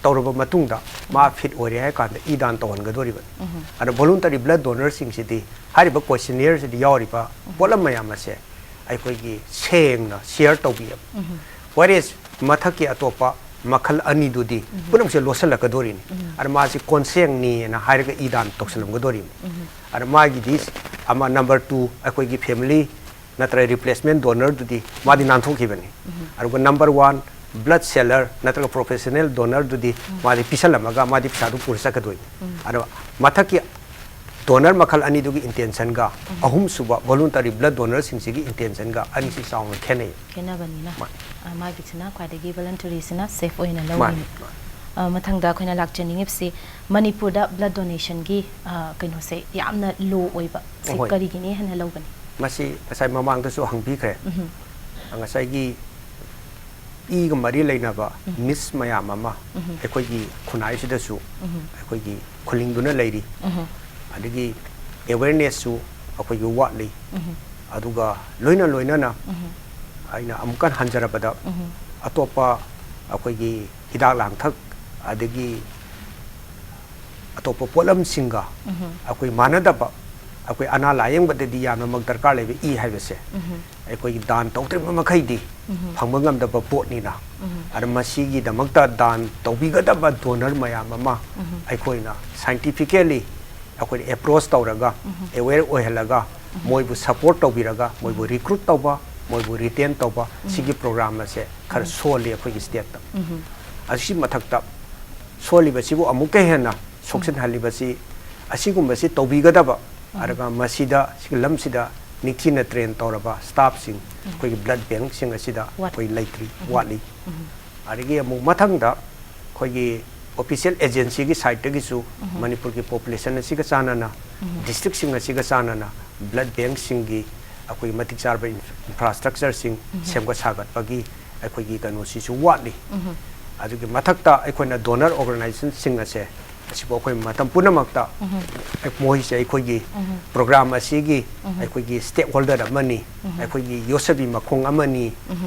ꯇꯧꯔꯕ ꯃꯇꯨꯡꯗ ꯃꯥ ꯐꯤꯠ ꯑꯣꯏꯔꯦ ꯍꯥꯏ ꯀꯥꯟꯗ ꯏ ꯗꯥꯟ ꯇꯧꯍꯟꯒꯗꯣꯔꯤꯕꯅꯤ꯫ ꯑꯗꯣ ꯚꯣꯂꯨꯟꯇꯔꯤ ꯕ꯭ꯂꯗ ꯗꯣꯅꯔꯁꯤꯡꯁꯤꯗꯤ ꯍꯥꯏꯔꯤꯕ ꯀꯣꯏꯁꯅꯤꯌꯔꯁꯤꯗ ꯌꯥꯎꯔꯤꯕ ꯄꯣꯠꯂꯝ ꯃꯌꯥꯝ ꯑꯁꯦ ꯑꯩꯈꯣꯏꯒꯤ ꯁꯦꯡꯅ ꯁꯤꯌꯔ ꯇꯧꯕꯤꯑꯕ꯫ ꯋꯥꯔꯦꯁ ꯃꯊꯛꯀꯤ ꯑꯇꯣꯞꯄ ꯃꯈꯜ ꯑꯅꯤꯗꯨꯗꯤ ꯄꯨꯝꯅꯃꯛꯁꯦ ꯂꯣꯠꯁꯤꯜꯂꯛꯀꯗꯣꯔꯤꯅꯤ꯫ ꯑꯗ ꯃꯥꯁꯤ ꯀꯣꯟꯁꯦꯡꯅꯤꯅ ꯍꯥꯏꯔꯒ ꯏ ꯗꯥꯟ ꯇꯧꯁꯤꯜꯂꯝꯒꯗꯣꯔꯤꯅꯤ꯫ ꯑꯗ ꯃꯥꯒꯤꯗꯤ ꯑꯃ ꯅꯝꯕꯔ ꯇꯨ ꯑꯩꯈꯣꯏꯒꯤ ꯐꯦꯃꯤꯂꯤ ꯅꯠꯇ꯭ꯔꯒ ꯔꯤꯄ꯭ꯂꯦꯁꯃꯦꯟ ꯗꯣꯅꯔꯗꯨꯗꯤ ꯃꯥꯗꯤ ꯅꯥꯟꯊꯣꯛꯈꯤꯕꯅꯤ꯫ ꯑꯗꯨꯒ ꯅꯝꯕꯔ ꯋꯥꯟ ꯕ꯭ꯂꯗ ꯁꯦꯂꯔ ꯅꯠꯇ꯭ꯔꯒ ꯄ꯭ꯔꯣꯐꯦꯁꯅꯦꯜ ꯗꯣꯅꯔꯗꯨꯗꯤ ꯃꯥꯗꯤ ꯄꯤꯁꯜꯂꯝꯃꯒ ꯃꯥꯗꯤ ꯄꯩꯁꯥꯗꯨ ꯄꯨꯔ ꯆꯠꯀꯗꯣꯏꯅꯤ꯫ ꯑꯗꯣ ꯃꯊꯛꯀꯤ ꯗꯣꯅꯔ ꯃꯈꯜ ꯑꯅꯤꯗꯨꯒꯤ ꯏꯟꯇꯦꯟꯁꯟꯒ ꯑꯍꯨꯝꯁꯨꯕ ꯚꯣꯂꯨꯟꯇꯔꯤ ꯕ꯭ꯂꯗ ꯗꯣꯅꯔꯁꯤꯡꯁꯤꯒꯤ ꯏꯟꯇꯦꯟꯁꯟꯒ ꯑꯅꯤꯁꯤ ꯆꯥꯎꯅ ꯈꯦꯠꯅꯩ꯫ ꯈꯦꯠꯅꯕꯅꯤꯅ ꯃꯥ- ꯑ, ꯃꯥꯒꯤꯁꯤꯅ ꯈ꯭ꯋꯥꯏꯗꯒꯤ ꯚꯣꯂꯟꯇꯔꯤꯁꯤꯅ ꯁꯦꯐ ꯑꯣꯏꯅ ꯃꯥꯅꯤ, ꯂꯧꯔꯤꯅꯤ꯫ ꯃꯥꯅꯤ꯫ ꯑ, ꯃꯊꯪꯗ ꯑꯩꯈꯣꯏꯅ ꯂꯥꯛꯆꯅꯤꯡꯉꯤꯕꯁꯤ ꯃꯅꯤꯄꯨꯔꯗ ꯕ꯭ꯂꯗ ꯗꯣꯅꯦꯁꯟꯒꯤ ꯑ, ꯀꯩꯅꯣꯁꯦ ꯌꯥꯝꯅ ꯂꯣ ꯑꯣꯏꯕ ꯁꯤ ꯑꯍꯣꯏ꯫ ꯀꯔꯤꯒꯤꯅꯤ ꯍꯥꯏꯅ ꯂꯧꯒꯅꯤ? ꯃꯁꯤ ꯉꯁꯥꯏ ꯃꯃꯥꯡꯗꯁꯨ ꯍꯪꯕꯤꯈ꯭ꯔꯦ꯫ ꯉꯁꯥꯏꯒꯤ ꯏꯒ ꯃꯔꯤ ꯂꯩꯅꯕ ꯃꯤꯁ ꯃꯌꯥꯝ ꯑꯃ ꯑꯩꯈꯣꯏꯒꯤ ꯈꯨꯟꯅꯥꯏꯁꯤꯗꯁꯨ ꯑꯩꯈꯣꯏꯒꯤ ꯈꯨꯜꯂꯤꯡꯗꯨꯅ ꯂꯩꯔꯤ꯫ ꯑꯗꯒꯤ ꯑꯦꯋꯦꯔꯅꯦꯁꯁꯨ ꯑꯩꯈꯣꯏꯒꯤ ꯋꯥꯠꯂꯤ꯫ ꯑꯗꯨꯒ ꯂꯣꯏꯅ ꯂꯣꯏꯅꯅ ꯑꯩꯅ ꯑꯃꯨꯛꯀ ꯍꯟꯖꯔꯕꯗ ꯑꯇꯣꯞꯄ ꯑꯩꯈꯣꯏꯒꯤ ꯍꯤꯗꯥꯛ ꯂꯥꯡꯊꯛ ꯑꯗꯒꯤ ꯑꯇꯣꯞꯄ ꯄꯣꯠꯂꯝꯁꯤꯡꯒ ꯑꯩꯈꯣꯏ ꯃꯥꯟꯅꯗꯕ, ꯑꯩꯈꯣꯏ ꯑꯅꯥ ꯂꯥꯌꯦꯡꯕꯗꯗꯤ ꯌꯥꯝꯅꯃꯛ ꯗꯔꯀꯥꯔ ꯂꯩꯕ ꯏ ꯍꯥꯏꯕꯁꯦ ꯑꯩꯈꯣꯏꯒꯤ ꯗꯥꯟ ꯇꯧꯗ꯭ꯔꯤꯕ ꯃꯈꯩꯗꯤ ꯐꯪꯕ ꯉꯝꯗꯕ ꯄꯣꯠꯅꯤꯅ, ꯑꯗ ꯃꯁꯤꯒꯤꯗꯃꯛꯇ ꯗꯥꯟ ꯇꯧꯕꯤꯒꯗꯕ ꯗꯣꯅꯔ ꯃꯌꯥꯝ ꯑꯃ ꯑꯩꯈꯣꯏꯅ ꯁꯥꯏꯟꯇꯤꯐꯤꯀꯦꯜꯂꯤ ꯑꯩꯈꯣꯏꯅ ꯑꯦꯄ꯭ꯔꯣꯁ ꯇꯧꯔꯒ, ꯑꯦꯋꯦꯔ ꯑꯣꯏꯍꯜꯂꯒ, ꯃꯣꯏꯕꯨ ꯁꯄꯣꯔꯠ ꯇꯧꯕꯤꯔꯒ, ꯃꯣꯏꯕꯨ ꯔꯤꯀ꯭ꯔꯨꯠ ꯇꯧꯕ, ꯃꯣꯏꯕꯨ ꯔꯤꯇꯦꯟ ꯇꯧꯕ, ꯁꯤꯒꯤ ꯄ꯭ꯔꯣꯒ꯭ꯔꯥꯝ ꯑꯁꯦ ꯈꯔ ꯁꯣꯜꯂꯤ ꯑꯩꯈꯣꯏꯒꯤ ꯁ꯭ꯇꯦꯠꯇ꯫ ꯑꯁꯤ ꯃꯊꯛꯇ ꯁꯣꯜꯂꯤꯕꯁꯤꯕꯨ ꯑꯃꯨꯛꯀ ꯍꯦꯟꯅ ꯁꯣꯛꯆꯤꯟꯍꯜꯂꯤꯕꯁꯤ ꯑꯁꯤꯒꯨꯝꯕꯁꯤ ꯇꯧꯕꯤꯒꯗꯕ, ꯑꯗꯨꯒ ꯃꯁꯤꯗ, ꯁꯤꯒꯤ ꯂꯝꯁꯤꯗ ꯅꯤꯡꯊꯤꯅ ꯇ꯭ꯔꯦꯟ ꯇꯧꯔꯕ ꯁ꯭ꯇꯥꯐꯁꯤꯡ ꯑꯩꯈꯣꯏꯒꯤ ꯕ꯭ꯂꯗ ꯕꯦꯡꯛꯁꯤꯡ ꯑꯁꯤꯗ ꯋꯥꯠ- ꯑꯩꯈꯣꯏ ꯂꯩꯇ꯭ꯔꯤ, ꯋꯥꯠꯂꯤ꯫ ꯑꯗꯒꯤ ꯑꯃꯨꯛ ꯃꯊꯪꯗ ꯑꯩꯈꯣꯏꯒꯤ ꯑꯣꯐꯤꯁꯤꯌꯦꯜ ꯑꯦꯖꯦꯟꯁꯤꯒꯤ ꯁꯥꯏꯠꯇꯒꯤꯁꯨ ꯃꯅꯤꯄꯨꯔꯒꯤ ꯄꯣꯄꯨꯂꯦꯁꯟ ꯑꯁꯤꯒ ꯆꯥꯟꯅꯅ, ꯗꯤꯁꯇ꯭ꯔꯤꯛꯁꯤꯡ ꯑꯁꯤꯒ ꯆꯥꯟꯅꯅ ꯕ꯭ꯂꯗ ꯕꯦꯡꯁꯤꯡꯒꯤ ꯑꯩꯈꯣꯏꯒꯤ ꯃꯇꯤꯛ ꯆꯥꯔꯕ ꯏꯟꯐ꯭ꯔꯥꯁ꯭ꯇ꯭ꯔꯛꯆꯔꯁꯤꯡ ꯁꯦꯝꯒꯠ ꯁꯥꯒꯠꯄꯒꯤ ꯑꯩꯈꯣꯏꯒꯤ ꯀꯩꯅꯣꯁꯤꯁꯨ ꯋꯥꯠꯂꯤ꯫ ꯑꯗꯨꯒꯤ ꯃꯊꯛꯇ ꯑꯩꯈꯣꯏꯅ ꯗꯣꯅꯔ ꯑꯣꯔꯒꯅꯥꯏꯖꯦꯁꯟꯁꯤꯡ ꯑꯁꯦ ꯑꯁꯤꯕꯨ ꯑꯩꯈꯣꯏ ꯃꯇꯝ ꯄꯨꯝꯅꯃꯛꯇ ꯃꯣꯏꯁꯦ ꯑꯩꯈꯣꯏꯒꯤ ꯄ꯭ꯔꯣꯒ꯭ꯔꯥꯝ ꯑꯁꯤꯒꯤ ꯑꯩꯈꯣꯏꯒꯤ ꯁ꯭ꯇꯦꯛ ꯍꯣꯜꯗꯔ ꯑꯃꯅꯤ, ꯑꯩꯈꯣꯏꯒꯤ ꯌꯣꯠꯁꯕꯤ ꯃꯈꯣꯡ ꯑꯃꯅꯤ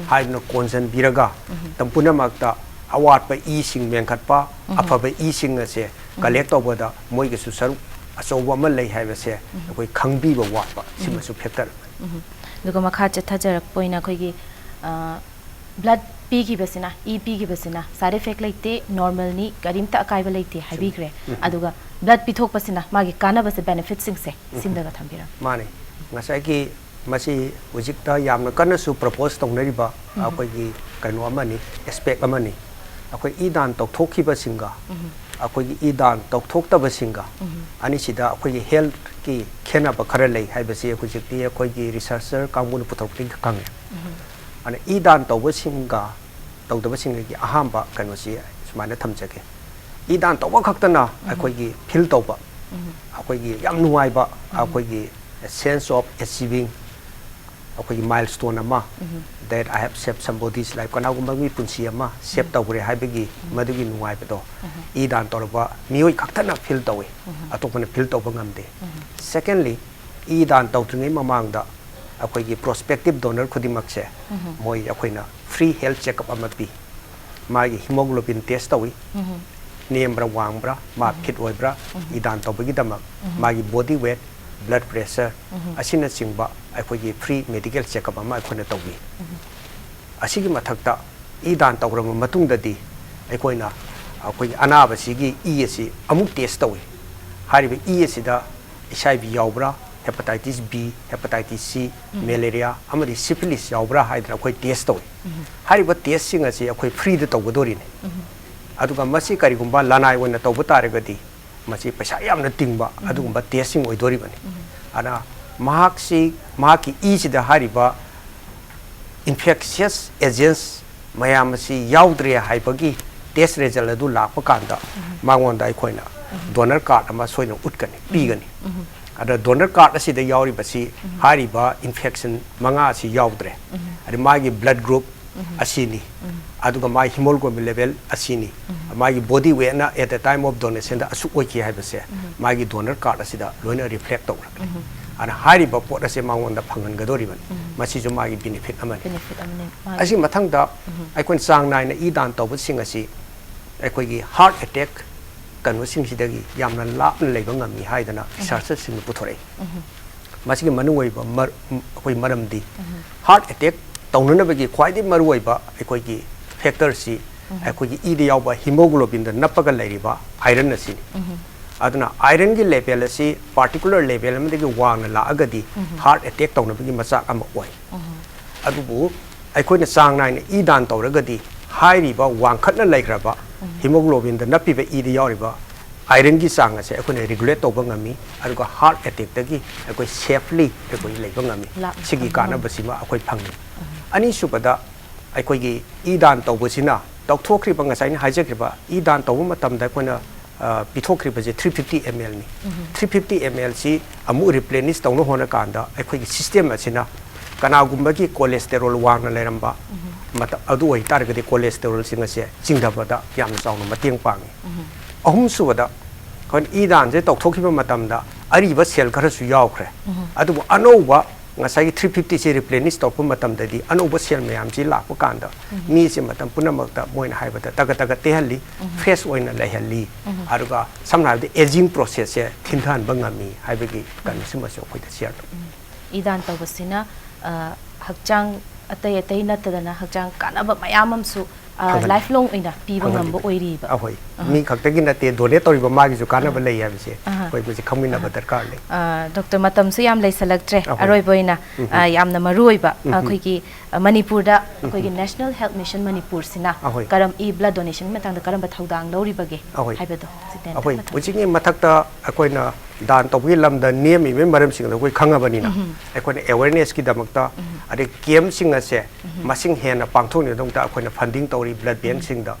ꯍꯥꯏꯗꯨꯅ ꯀꯣꯟꯁꯤꯟꯕꯤꯔꯒ ꯃꯇꯝ ꯄꯨꯝꯅꯃꯛꯇ ꯑꯋꯥꯠꯄ ꯏꯁꯤꯡ ꯃꯦꯟꯈꯠꯄ, ꯑꯐꯕ ꯏꯁꯤꯡ ꯑꯁꯦ ꯀꯂꯦꯛ ꯇꯧꯕꯗ ꯃꯣꯏꯒꯤꯁꯨ ꯁꯔꯨꯛ ꯑꯆꯧꯕ ꯑꯃ ꯂꯩ ꯍꯥꯏꯕꯁꯦ ꯑꯩꯈꯣꯏ ꯈꯪꯕꯤꯕ ꯋꯥꯠꯄ, ꯁꯤꯃꯁꯨ ꯐꯦꯛꯇꯔ ꯑꯃꯅꯤ꯫ ꯑꯗꯨꯒ ꯃꯈꯥ ꯆꯠꯊꯖꯔꯛꯄ ꯑꯣꯏꯅ ꯑꯩꯈꯣꯏꯒꯤ ꯕ꯭ꯂꯗ ꯄꯤꯈꯤꯕꯁꯤꯅ, ꯏ ꯄꯤꯈꯤꯕꯁꯤꯅ ꯁꯥꯏꯗ ꯏꯐꯦꯛ ꯂꯩꯇꯦ, ꯅꯣꯔꯃꯦꯜꯅꯤ, ꯀꯔꯤꯝꯇ ꯑꯀꯥꯏꯕ ꯂꯩꯇꯦ ꯍꯥꯏꯕꯤꯈ꯭ꯔꯦ꯫ ꯑꯗꯨꯒ ꯕ꯭ꯂꯗ ꯄꯤꯊꯣꯛꯄꯁꯤꯅ ꯃꯥꯒꯤ ꯀꯥꯟꯅꯕꯁꯦ, ꯕꯦꯅꯤꯐꯤꯠꯁꯤꯡꯁꯦ ꯁꯤꯝꯗꯒ ꯊꯝꯕꯤꯔꯝꯃꯨ꯫ ꯃꯥꯅꯦ꯫ ꯉꯁꯥꯏꯒꯤ ꯃꯁꯤ ꯍꯧꯖꯤꯛꯇ ꯌꯥꯝꯅ ꯀꯟꯅꯁꯨ ꯄ꯭ꯔꯄꯣꯁ ꯇꯧꯅꯔꯤꯕ ꯑꯩꯈꯣꯏꯒꯤ ꯀꯩꯅꯣ ꯑꯃꯅꯤ, ꯑꯦꯁꯄꯦꯛ ꯑꯃꯅꯤ꯫ ꯑꯩꯈꯣꯏ ꯏ ꯗꯥꯟ ꯇꯧꯊꯣꯛꯈꯤꯕꯁꯤꯡꯒ ꯑꯩꯈꯣꯏꯒꯤ ꯏ ꯗꯥꯟ ꯇꯧꯊꯣꯛꯇꯕꯁꯤꯡꯒ ꯑꯅꯤꯁꯤꯗ ꯑꯩꯈꯣꯏꯒꯤ ꯍꯦꯜꯊꯀꯤ ꯈꯦꯠꯅꯕ ꯈꯔ ꯂꯩ ꯍꯥꯏꯕꯁꯤ ꯍꯧꯖꯤꯛꯇꯤ ꯑꯩꯈꯣꯏꯒꯤ ꯔꯤꯁꯔꯆꯔ ꯀꯥꯡꯕꯨꯅ ꯄꯨꯊꯣꯔꯛꯄꯗꯒꯤ ꯈꯪꯉꯦ꯫ ꯑꯗꯨꯅ ꯏ ꯗꯥꯟ ꯇꯧꯕꯁꯤꯡꯒ ꯇꯧꯗꯕꯁꯤꯡꯒꯤ ꯑꯍꯥꯟꯕ ꯀꯩꯅꯣꯁꯤ ꯁꯨꯃꯥꯏꯅ ꯊꯝꯖꯒꯦ꯫ ꯏ ꯗꯥꯟ ꯇꯧꯕ ꯈꯛꯇꯅ ꯑꯩꯈꯣꯏꯒꯤ ꯐꯤꯜ ꯇꯧꯕ, ꯑꯩꯈꯣꯏꯒꯤ ꯌꯥꯝ ꯅꯨꯡꯉꯥꯏꯕ, ꯑꯩꯈꯣꯏꯒꯤ sense of achieving, ꯑꯩꯈꯣꯏꯒꯤ milestone ꯑꯃ, that I have saved somebody's life, ꯀꯅꯥꯒꯨꯝꯕ ꯑꯃꯒꯤ ꯄꯨꯟꯁꯤ ꯑꯃ ꯁꯦꯞ ꯇꯧꯈ꯭ꯔꯦ ꯍꯥꯏꯕꯒꯤ ꯃꯗꯨꯒꯤ ꯅꯨꯡꯉꯥꯏꯕꯗꯣ ꯏ ꯗꯥꯟ ꯇꯧꯔꯕ ꯃꯤꯑꯣꯏ ꯈꯛꯇꯅ ꯐꯤꯜ ꯇꯧꯏ, ꯑꯇꯣꯞꯄꯅ ꯐꯤꯜ ꯇꯧꯕ ꯉꯝꯗꯦ꯫ ꯁꯦꯀꯦꯟꯂꯤ, ꯏ ꯗꯥꯟ ꯇꯧꯗ꯭ꯔꯤꯉꯩ ꯃꯃꯥꯡꯗ ꯑꯩꯈꯣꯏꯒꯤ ꯄ꯭ꯔꯣꯁꯄꯦꯛꯇꯤꯞ ꯗꯣꯅꯔ ꯈꯨꯗꯤꯡꯃꯛꯁꯦ ꯃꯣꯏ ꯑꯩꯈꯣꯏꯅ ꯐ꯭ꯔꯤ ꯍꯦꯜꯊ ꯆꯦꯛꯑꯞ ꯑꯃ ꯄꯤ꯫ ꯃꯥꯒꯤ ꯍꯤꯃꯣꯒ꯭ꯂꯣꯕꯤꯟ ꯇꯦꯁ ꯇꯧꯏ, ꯅꯦꯝꯕ꯭ꯔꯥ ꯋꯥꯡꯕ꯭ꯔꯥ, ꯃꯥ ꯐꯤꯠ ꯑꯣꯏꯕ꯭ꯔꯥ, ꯏ ꯗꯥꯟ ꯇꯧꯕꯒꯤꯗꯃꯛ ꯃꯥꯒꯤ ꯕꯣꯗꯤ ꯋꯦꯠ, ꯕ꯭ꯂꯗ ꯄ꯭ꯔꯦꯁꯔ ꯑꯁꯤꯅꯆꯤꯡꯕ ꯑꯩꯈꯣꯏꯒꯤ ꯐ꯭ꯔꯤ ꯃꯦꯗꯤꯀꯦꯜ ꯆꯦꯛꯑꯞ ꯑꯃ ꯑꯩꯈꯣꯏꯅ ꯇꯧꯏ꯫ ꯑꯁꯤꯒꯤ ꯃꯊꯛꯇ ꯏ ꯗꯥꯟ ꯇꯧꯔꯕ ꯃꯇꯨꯡꯗꯗꯤ ꯑꯩꯈꯣꯏꯅ ꯑꯩꯈꯣꯏꯒꯤ ꯑꯅꯥꯕꯁꯤꯒꯤ ꯏ ꯑꯁꯤ ꯑꯃꯨꯛ ꯇꯦꯁ ꯇꯧꯏ꯫ ꯍꯥꯏꯔꯤꯕ ꯏ ꯑꯁꯤꯗ H I V ꯌꯥꯎꯕ꯭ꯔꯥ, hepatitis B, hepatitis C, malaria ꯑꯃꯗꯤ ꯁꯤꯐꯤꯂꯤꯁ ꯌꯥꯎꯕ꯭ꯔꯥ ꯍꯥꯏꯗꯅ ꯑꯩꯈꯣꯏ ꯇꯦꯁ ꯇꯧꯏ꯫ ꯍꯥꯏꯔꯤꯕ ꯇꯦꯁꯁꯤꯡ ꯑꯁꯤ ꯑꯩꯈꯣꯏ ꯐ꯭ꯔꯤꯗ ꯇꯧꯒꯗꯣꯔꯤꯅꯤ꯫ ꯑꯗꯨꯒ ꯃꯁꯤ ꯀꯔꯤꯒꯨꯝꯕ ꯂꯅꯥꯏ ꯑꯣꯏꯅ ꯇꯧꯕ ꯇꯥꯔꯒꯗꯤ ꯃꯁꯤ ꯄꯩꯁꯥ ꯌꯥꯝꯅ ꯇꯤꯡꯕ ꯑꯗꯨꯒꯨꯝꯕ ꯇꯦꯁꯁꯤꯡ ꯑꯣꯏꯗꯣꯔꯤꯕꯅꯤ꯫ ꯑꯗꯨꯅ ꯃꯍꯥꯛꯁꯤ, ꯃꯍꯥꯛꯀꯤ ꯏꯁꯤꯗ ꯍꯥꯏꯔꯤꯕ ꯏꯟꯐꯦꯛꯁꯤꯌꯁ ꯑꯦꯖꯦꯟꯁ ꯃꯌꯥꯝ ꯑꯁꯤ ꯌꯥꯎꯗ꯭ꯔꯦ ꯍꯥꯏꯕꯒꯤ ꯇꯦꯁ ꯔꯤꯖꯜ ꯑꯗꯨ ꯂꯥꯛꯄ ꯀꯥꯟꯗ ꯃꯉꯣꯟꯗ ꯑꯩꯈꯣꯏꯅ ꯗꯣꯅꯔ ꯀꯥꯔꯗ ꯑꯃ ꯁꯣꯏꯗꯅ ꯎꯠꯀꯅꯤ, ꯄꯤꯒꯅꯤ꯫ ꯑꯗ ꯗꯣꯅꯔ ꯀꯥꯔꯗ ꯑꯁꯤꯗ ꯌꯥꯎꯔꯤꯕꯁꯤ ꯍꯥꯏꯔꯤꯕ ꯏꯟꯐꯦꯛꯁꯟ ꯃꯉꯥ ꯑꯁꯤ ꯌꯥꯎꯗ꯭ꯔꯦ꯫ ꯑꯗ ꯃꯥꯒꯤ ꯕ꯭ꯂꯗ ꯒ꯭ꯔꯨꯞ ꯑꯁꯤꯅꯤ, ꯑꯗꯨꯒ ꯃꯥꯒꯤ ꯍꯤꯃꯣꯒ꯭ꯂꯣꯕꯤꯟ ꯂꯦꯚꯦꯜ ꯑꯁꯤꯅꯤ, ꯃꯥꯒꯤ ꯕꯣꯗꯤ ꯋꯦꯠꯅ at the time of donation ꯗ ꯑꯁꯨꯛ ꯑꯣꯏꯈꯤ ꯍꯥꯏꯕꯁꯦ ꯃꯥꯒꯤ ꯗꯣꯅꯔ ꯀꯥꯔꯗ ꯑꯁꯤꯗ ꯂꯣꯏꯅ ꯔꯤꯐ꯭ꯂꯦꯛ ꯇꯧꯔꯛꯀꯅꯤ꯫ ꯑꯗ ꯍꯥꯏꯔꯤꯕ ꯄꯣꯠ ꯑꯁꯦ ꯃꯉꯣꯟꯗ ꯐꯪꯍꯟꯒꯗꯧꯔꯤꯕꯅꯤ꯫ ꯃꯁꯤꯁꯨ ꯃꯥꯒꯤ ꯕꯦꯅꯤꯐꯤꯠ ꯑꯃꯅꯤ꯫ ꯕꯦꯅꯤꯐꯤꯠ ꯑꯃꯅꯤ꯫ ꯑꯁꯤ ꯃꯊꯪꯗ ꯑꯩꯈꯣꯏꯅ ꯆꯥꯡ ꯅꯥꯏꯅ ꯏ ꯗꯥꯟ ꯇꯧꯕꯁꯤꯡ ꯑꯁꯤ ꯑꯩꯈꯣꯏꯒꯤ ꯍꯥꯔꯠ ꯑꯦꯇꯦꯛ ꯀꯩꯅꯣꯁꯤꯡꯁꯤꯗꯒꯤ ꯌꯥꯝꯅ ꯂꯥꯞꯅ ꯂꯩꯕ ꯉꯝꯃꯤ ꯍꯥꯏꯗꯅ ꯔꯤꯁꯔꯆꯔꯁꯤꯡꯅ ꯄꯨꯊꯣꯔꯛꯏ꯫ ꯃꯁꯤꯒꯤ ꯃꯅꯨꯡ ꯑꯣꯏꯕ ꯃꯔ-, ꯑꯩꯈꯣꯏ ꯃꯔꯝꯗꯤ ꯍꯥꯔꯠ ꯑꯦꯇꯦꯛ ꯇꯧꯅꯅꯕꯒꯤ ꯈ꯭ꯋꯥꯏꯗꯒꯤ ꯃꯔꯨꯑꯣꯏꯕ ꯑꯩꯈꯣꯏꯒꯤ ꯐꯦꯛꯇꯔꯁꯤ ꯑꯩꯈꯣꯏꯒꯤ ꯏꯗ ꯌꯥꯎꯕ ꯍꯤꯃꯣꯒ꯭ꯂꯣꯕꯤꯟꯗ ꯅꯞꯄꯒ ꯂꯩꯔꯤꯕ ꯑꯥꯏꯔꯟ ꯑꯁꯤꯅꯤ꯫ ꯑꯗꯨꯅ ꯑꯥꯏꯔꯟꯒꯤ ꯂꯦꯚꯦꯜ ꯑꯁꯤ ꯄꯥꯔꯇꯤꯀꯨꯂꯔ ꯂꯦꯚꯦꯜ ꯑꯃꯗꯒꯤ ꯋꯥꯡꯅ ꯂꯥꯛꯑꯒꯗꯤ ꯍꯥꯔꯠ ꯑꯦꯇꯦꯛ ꯇꯧꯅꯕꯒꯤ ꯃꯆꯥꯛ ꯑꯃ ꯑꯣꯏ꯫ ꯑꯗꯨꯕꯨ ꯑꯩꯈꯣꯏꯅ ꯆꯥꯡ ꯅꯥꯏꯅ ꯏ ꯗꯥꯟ ꯇꯧꯔꯒꯗꯤ ꯍꯥꯏꯔꯤꯕ ꯋꯥꯡꯈꯠꯅ ꯂꯩꯈ꯭ꯔꯕ ꯍꯤꯃꯣꯒ꯭ꯂꯣꯕꯤꯟꯗ ꯅꯞꯄꯤꯕ ꯏꯗ ꯌꯥꯎꯔꯤꯕ ꯑꯥꯏꯔꯟꯒꯤ ꯆꯥꯡ ꯑꯁꯦ ꯑꯩꯈꯣꯏꯅ ꯔꯤꯒꯨꯂꯦꯠ ꯇꯧꯕ ꯉꯝꯃꯤ, ꯑꯗꯨꯒ ꯍꯥꯔꯠ ꯑꯦꯇꯦꯛꯇꯒꯤ ꯑꯩꯈꯣꯏ ꯁꯦꯐꯂꯤ ꯑꯩꯈꯣꯏ ꯂꯩꯕ ꯉꯝꯃꯤ꯫ ꯂꯥꯞꯅ ꯁꯤꯒꯤ ꯊꯝꯕ ꯉꯝꯃꯤ꯫ ꯀꯥꯟꯅꯕꯁꯤꯃ ꯑꯩꯈꯣꯏ ꯐꯪꯉꯤ꯫ ꯑꯅꯤꯁꯨꯕꯗ, ꯑꯩꯈꯣꯏꯒꯤ ꯏ ꯗꯥꯟ ꯇꯧꯕꯁꯤꯅ ꯇꯧꯊꯣꯛꯈ꯭ꯔꯤꯕ, ꯉꯁꯥꯏꯅ ꯍꯥꯏꯖꯈ꯭ꯔꯤꯕ, ꯏ ꯗꯥꯟ ꯇꯧꯕ ꯃꯇꯝꯗ ꯑꯩꯈꯣꯏꯅ ꯑ, ꯄꯤꯊꯣꯛꯈ꯭ꯔꯤꯕꯁꯦ three fifty ml ꯅꯤ꯫ Three fifty ml ꯁꯤ ꯑꯃꯨꯛ ꯔꯤꯄ꯭ꯂꯦꯅꯤꯁ ꯇꯧꯅ ꯍꯣꯠꯅꯀꯥꯟꯗ ꯑꯩꯈꯣꯏꯒꯤ ꯁꯤꯁꯇꯦꯝ ꯑꯁꯤꯅ ꯀꯅꯥꯒꯨꯝꯕꯒꯤ ꯀꯣꯂꯦꯁꯇꯦꯔꯣꯜ ꯋꯥꯡꯅ ꯂꯩꯔꯝꯕ ꯃꯇꯝ ꯑꯗꯨ ꯑꯣꯏꯇꯥꯔꯒꯗꯤ ꯀꯣꯂꯦꯁꯇꯦꯔꯣꯜꯁꯤꯡ ꯑꯁꯦ ꯆꯤꯡꯊꯕꯗ ꯌꯥꯝꯅ ꯆꯥꯎꯅ ꯃꯇꯦꯡ ꯄꯥꯡꯉꯤ꯫ ꯑꯍꯨꯝꯁꯨꯕꯗ, ꯑꯩꯈꯣꯏꯅ ꯏ ꯗꯥꯟꯁꯦ ꯇꯧꯊꯣꯛꯈꯤꯕ ꯃꯇꯝꯗ ꯑꯔꯤꯕ ꯁꯦꯜ ꯈꯔꯁꯨ ꯌꯥꯎꯈ꯭ꯔꯦ꯫ ꯑꯗꯨꯕꯨ ꯑꯅꯧꯕ ꯉꯁꯥꯏꯒꯤ three fifty ꯁꯤ ꯔꯤꯄ꯭ꯂꯦꯅꯤꯁ ꯇꯧꯔꯛꯄ ꯃꯇꯝꯗꯗꯤ ꯑꯅꯧꯕ ꯁꯦꯜ ꯃꯌꯥꯝꯁꯤ ꯂꯥꯛꯄ ꯀꯥꯟꯗ ꯃꯤꯁꯦ ꯃꯇꯝ ꯄꯨꯝꯅꯃꯛꯇ ꯃꯣꯏꯅ ꯍꯥꯏꯕꯗ ꯇꯒꯠ ꯇꯒꯠ ꯇꯦꯛꯍꯜꯂꯤ, ꯐ꯭ꯔꯦꯁ ꯑꯣꯏꯅ ꯂꯩꯍꯜꯂꯤ, ꯑꯗꯨꯒ ꯁꯝꯅ ꯍꯥꯏꯔꯕꯗ ꯑꯦꯖꯤꯡ ꯄ꯭ꯔꯣꯁꯦꯁꯁꯦ ꯊꯤꯟꯊꯍꯟꯕ ꯉꯝꯃꯤ ꯍꯥꯏꯕꯒꯤ ꯀꯩꯅꯣꯁꯤꯃꯁꯨ ꯑꯩꯈꯣꯏꯗ ꯁꯤꯌꯔ ꯇꯧ꯫ ꯏ ꯗꯥꯟ ꯇꯧꯕꯁꯤꯅ, ꯑ, ꯍꯛꯆꯥꯡ ꯑꯇꯩ ꯑꯇꯩ ꯅꯠꯇꯗꯅ ꯍꯛꯆꯥꯡ ꯀꯥꯟꯅꯕ ꯃꯌꯥꯝ ꯑꯃꯁꯨ, ꯑ, ꯐꯪꯍꯜꯂꯤ꯫ ꯂꯥꯏꯐ ꯂꯣꯡ ꯑꯣꯏꯅ ꯄꯤꯕ ꯉꯝꯕ ꯐꯪꯍꯜꯂꯤꯕꯅꯤ꯫ ꯑꯣꯏꯔꯤꯕ꯫ ꯑꯍꯣꯏ꯫ ꯃꯤ ꯈꯛꯇꯒꯤ ꯅꯠꯇꯦ, ꯗꯣꯅꯦꯠ ꯇꯧꯔꯤꯕ ꯃꯥꯒꯤꯁꯨ ꯀꯥꯟꯅꯕ ꯂꯩ ꯍꯥꯏꯕꯁꯦ ꯑꯍꯥ꯫ ꯑꯩꯈꯣꯏ ꯃꯁꯤ ꯈꯪꯃꯤꯟꯅꯕ ꯗꯔꯀꯥꯔ ꯂꯩ꯫ ꯑ, ꯗꯣꯛꯇꯔ, ꯃꯇꯝꯁꯨ ꯌꯥꯝ ꯂꯩꯁꯜꯂꯛꯇ꯭ꯔꯦ꯫ ꯑꯍꯣꯏ꯫ ꯑꯔꯣꯏꯕ ꯑꯣꯏꯅ, ꯑ, ꯌꯥꯝꯅ ꯃꯔꯨ ꯑꯣꯏꯕ, ꯑ, ꯑꯩꯈꯣꯏꯒꯤ, ꯑ, ꯃꯅꯤꯄꯨꯔꯗ ꯑꯩꯈꯣꯏꯒꯤ National Health Mission ꯃꯅꯤꯄꯨꯔꯁꯤꯅ ꯑꯍꯣꯏ꯫ ꯀꯔꯝ, ꯏ ꯕ꯭ꯂꯗ ꯗꯣꯅꯦꯁꯟꯒꯤ ꯃꯇꯥꯡꯗ ꯀꯔꯝꯕ ꯊꯧꯗꯥꯡ ꯂꯧꯔꯤꯕꯒꯦ ꯑꯍꯣꯏ꯫ ꯍꯥꯏꯕꯗꯣ ꯁꯤꯗ ꯑꯩꯈꯣꯏ ꯃꯊꯪ ꯃꯊꯪ꯫ ꯍꯧꯖꯤꯛꯀꯤ ꯃꯊꯛꯇ ꯑꯩꯈꯣꯏꯅ ꯗꯥꯟ ꯇꯧꯕꯒꯤ ꯂꯝꯗ ꯅꯦꯝꯃꯤꯕꯒꯤ ꯃꯔꯝꯁꯤꯡꯗꯣ ꯑꯩꯈꯣꯏ ꯈꯪꯉꯕꯅꯤꯅ, ꯑꯩꯈꯣꯏꯅ ꯑꯦꯋꯦꯔꯅꯦꯁꯀꯤꯗꯃꯛꯇ, ꯑꯗꯩ ꯀꯦꯝꯞꯁꯤꯡ ꯑꯁꯦ ꯃꯁꯤꯡ ꯍꯦꯟꯅ ꯄꯥꯡꯊꯣꯛꯅꯕꯒꯤꯗꯃꯛꯇ ꯑꯩꯈꯣꯏꯅ ꯐꯟꯗꯤꯡ ꯇꯧꯔꯤ, ꯕ꯭ꯂꯗ ꯕꯦꯡꯁꯤꯡꯗ꯫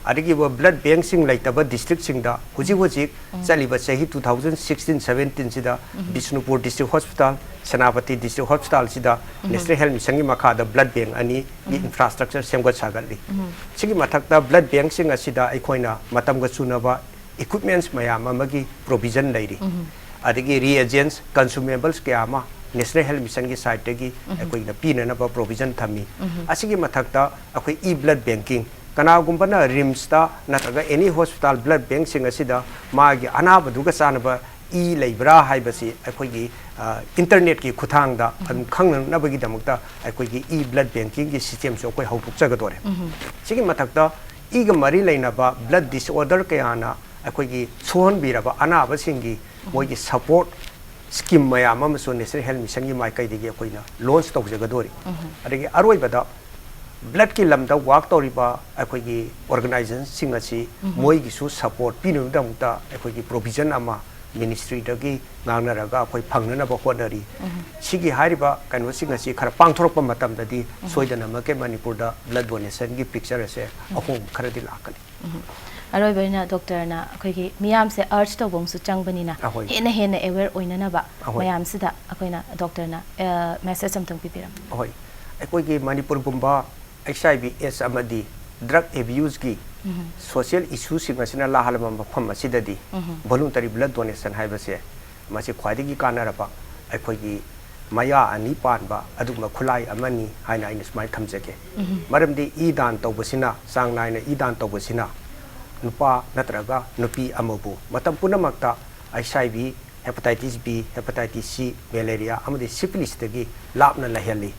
ꯑꯗꯒꯤ ꯕ꯭ꯂꯗ ꯕꯦꯡꯁꯤꯡ ꯂꯩꯇꯕ ꯗꯤꯁꯇ꯭ꯔꯤꯛꯁꯤꯡꯗ ꯍꯧꯖꯤꯛ ꯍꯧꯖꯤꯛ ꯆꯠꯂꯤꯕ ꯆꯍꯤ ꯇꯨ ꯊꯥꯎꯖꯟ ꯁꯤꯛꯁꯇꯤꯟ ꯁꯚꯦꯟꯇꯤꯟꯁꯤꯗ Bishnupur district hospital, Senapati district ꯍꯣꯁꯄꯤꯇꯥꯜꯁꯤꯗ ꯅꯦꯁꯅꯦꯜ ꯍꯦꯜꯊ ꯃꯤꯁꯟꯒꯤ ꯃꯈꯥꯗ ꯕ꯭ꯂꯗ ꯕꯦꯡ ꯑꯅꯤꯒꯤ ꯏꯟꯐ꯭ꯔꯥꯁ꯭ꯇ꯭ꯔꯛꯆꯔ ꯁꯦꯝꯒꯠ ꯁꯥꯒꯠꯂꯤ꯫ ꯁꯤꯒꯤ ꯃꯊꯛꯇ ꯕ꯭ꯂꯗ ꯕꯦꯡꯁꯤꯡ ꯑꯁꯤꯗ ꯑꯩꯈꯣꯏꯅ ꯃꯇꯝꯒ ꯆꯨꯅꯕ ꯏꯀ꯭ꯋꯤꯞꯃꯦꯟꯠꯁ ꯃꯌꯥꯝ ꯑꯃꯒꯤ ꯄ꯭ꯔꯣꯕꯤꯖꯟ ꯂꯩꯔꯤ꯫ ꯑꯗꯒꯤ ꯔꯤꯑꯦꯖꯦꯟꯁ, ꯀꯟꯁꯨꯃꯦꯕꯜꯁ ꯀꯌꯥ ꯑꯃ ꯅꯦꯁꯅꯦꯜ ꯍꯦꯜꯊ ꯃꯤꯁꯟꯒꯤ ꯁꯥꯏꯠꯇꯒꯤ ꯑꯩꯈꯣꯏꯅ ꯄꯤꯅꯅꯕ ꯄ꯭ꯔꯣꯕꯤꯖꯟ ꯊꯝꯃꯤ꯫ ꯑꯁꯤꯒꯤ ꯃꯊꯛꯇ ꯑꯩꯈꯣꯏ ꯏ ꯕ꯭ꯂꯗ ꯕꯦꯡꯀꯤꯡ, ꯀꯅꯥꯒꯨꯝꯕꯅ ꯔꯤꯝꯁꯇ ꯅꯠꯇ꯭ꯔꯒ ꯑꯦꯅꯤ ꯍꯣꯁꯄꯤꯇꯥꯜ ꯕ꯭ꯂꯗ ꯕꯦꯡꯁꯤꯡ ꯑꯁꯤꯗ ꯃꯥꯒꯤ ꯑꯅꯥꯕꯗꯨꯒ ꯆꯥꯟꯅꯕ ꯏ ꯂꯩꯕ꯭ꯔꯥ ꯍꯥꯏꯕꯁꯤ ꯑꯩꯈꯣꯏꯒꯤ, ꯑ, ꯏꯟꯇꯔꯅꯦꯠꯀꯤ ꯈꯨꯠꯊꯥꯡꯗ ꯑꯗꯨꯝ ꯈꯪꯅꯅꯕꯒꯤꯗꯃꯛꯇ ꯑꯩꯈꯣꯏꯒꯤ ꯏ ꯕ꯭ꯂꯗ ꯕꯦꯡꯀꯤꯡꯒꯤ ꯁꯤꯁꯇꯦꯝꯁꯨ ꯑꯩꯈꯣꯏ ꯍꯧꯗꯣꯛꯆꯒꯗꯣꯔꯦ꯫ ꯁꯤꯒꯤ ꯃꯊꯛꯇ ꯏꯒ ꯃꯔꯤ ꯂꯩꯅꯕ ꯕ꯭ꯂꯗ ꯗꯤꯁꯑꯣꯔꯗꯔ ꯀꯌꯥꯅ ꯑꯩꯈꯣꯏꯒꯤ ꯁꯣꯛꯍꯟꯕꯤꯔꯕ ꯑꯅꯥꯕꯁꯤꯡꯒꯤ ꯃꯣꯏꯒꯤ ꯁꯄꯣꯔꯠ ꯁ꯭ꯀꯤꯝ ꯃꯌꯥꯝ ꯑꯃꯁꯨ ꯅꯦꯁꯅꯦꯜ ꯍꯦꯜꯊ ꯃꯤꯁꯟꯒꯤ ꯃꯥꯏꯀꯩꯗꯒꯤ ꯑꯩꯈꯣꯏꯅ ꯂꯣꯟꯆ ꯇꯧꯖꯒꯗꯣꯔꯤ꯫ ꯑꯗꯒꯤ ꯑꯔꯣꯏꯕꯗ ꯕ꯭ꯂꯗꯀꯤ ꯂꯝꯗ ꯋꯥꯔꯛ ꯇꯧꯔꯤꯕ ꯑꯩꯈꯣꯏꯒꯤ ꯑꯣꯔꯒꯅꯥꯏꯖꯦꯁꯟꯁꯤꯡ ꯑꯁꯤ ꯃꯣꯏꯒꯤꯁꯨ ꯁꯄꯣꯔꯠ ꯄꯤꯅꯕꯒꯤꯗꯃꯛꯇ ꯑꯩꯈꯣꯏꯒꯤ ꯄ꯭ꯔꯣꯕꯤꯖꯟ ꯑꯃ ꯃꯤꯅꯤꯁꯇ꯭ꯔꯤꯗꯒꯤ ꯉꯥꯡꯅꯔꯒ ꯑꯩꯈꯣꯏ ꯐꯪꯅꯅꯕ ꯍꯣꯠꯅꯔꯤ꯫ ꯁꯤꯒꯤ ꯍꯥꯏꯔꯤꯕ ꯀꯩꯅꯣꯁꯤꯡ ꯑꯁꯤ ꯈꯔ ꯄꯥꯡꯊꯣꯔꯛꯄ ꯃꯇꯝꯗꯗꯤ ꯁꯣꯏꯗꯅꯃꯛꯀꯤ ꯃꯅꯤꯄꯨꯔꯗ ꯕ꯭ꯂꯗ ꯗꯣꯅꯦꯁꯟꯒꯤ ꯄꯤꯛꯆꯔ ꯑꯁꯦ ꯑꯍꯣꯡꯕ ꯈꯔꯗꯤ ꯂꯥꯛꯀꯅꯤ꯫ ꯑꯔꯣꯏꯕ ꯑꯣꯏꯅ ꯗꯣꯛꯇꯔꯅ ꯑꯩꯈꯣꯏꯒꯤ ꯃꯤꯌꯥꯝꯁꯦ ꯑꯔꯖ ꯇꯧꯕ ꯑꯃꯁꯨ ꯆꯪꯕꯅꯤꯅ, ꯑꯍꯣꯏ꯫ ꯍꯦꯟꯅ ꯍꯦꯟꯅ ꯑꯦꯋꯦꯌꯔ ꯑꯣꯏꯅꯅꯕ ꯑꯍꯣꯏ꯫ ꯃꯌꯥꯝꯁꯤꯗ ꯑꯩꯈꯣꯏꯅ ꯗꯣꯛꯇꯔꯅ ꯃꯦꯁꯦꯖ ꯑꯃꯇꯪ ꯄꯤꯕꯤꯔꯝꯃꯨ꯫ ꯑꯍꯣꯏ, ꯑꯩꯈꯣꯏꯒꯤ ꯃꯅꯤꯄꯨꯔꯒꯨꯝꯕ ꯑꯩꯆ ꯑꯥꯏ ꯚꯤ ꯑꯦꯁ ꯑꯃꯗꯤ ꯗ꯭ꯔꯒ ꯑꯦꯕ꯭ꯌꯨꯁꯀꯤ ꯁꯣꯁꯤꯌꯦꯜ ꯏꯁꯨꯁꯤꯡ ꯑꯁꯤꯅ ꯂꯥꯛꯍꯜꯂꯕ ꯃꯐꯝ ꯑꯁꯤꯗꯗꯤ ꯚꯣꯂꯨꯟꯇꯔꯤ ꯕ꯭ꯂꯗ ꯗꯣꯅꯦꯁꯟ ꯍꯥꯏꯕꯁꯦ ꯃꯁꯤ ꯈ꯭ꯋꯥꯏꯗꯒꯤ ꯀꯥꯟꯅꯔꯕ, ꯑꯩꯈꯣꯏꯒꯤ ꯃꯌꯥ ꯑꯅꯤ ꯄꯥꯟꯕ ꯑꯗꯨꯒꯨꯝꯕ ꯈꯨꯠꯂꯥꯏ ꯑꯃꯅꯤ ꯍꯥꯏꯅ ꯑꯩꯅ ꯁꯨꯃꯥꯏꯅ ꯊꯝꯖꯒꯦ꯫ ꯃꯔꯝꯗꯤ ꯏ ꯗꯥꯟ ꯇꯧꯕꯁꯤꯅ, ꯆꯥꯡ ꯅꯥꯏꯅ ꯏ ꯗꯥꯟ ꯇꯧꯕꯁꯤꯅ ꯅꯨꯄꯥ ꯅꯠꯇ꯭ꯔꯒ ꯅꯨꯄꯤ ꯑꯃꯕꯨ ꯃꯇꯝ ꯄꯨꯝꯅꯃꯛꯇ ꯑꯩꯆ ꯑꯥꯏ ꯚꯤ, ꯍꯦꯄꯥꯇꯥꯏꯇꯤꯁ ꯕꯤ, ꯍꯦꯄꯥꯇꯥꯏꯇꯤꯁ ꯁꯤ, ꯃꯦꯂꯦꯔꯤꯌꯥ ꯑꯃꯗꯤ ꯁꯤꯐꯤꯂꯤꯁꯇꯒꯤ ꯂꯥꯞꯅ ꯂꯩꯍꯜꯂꯤ꯫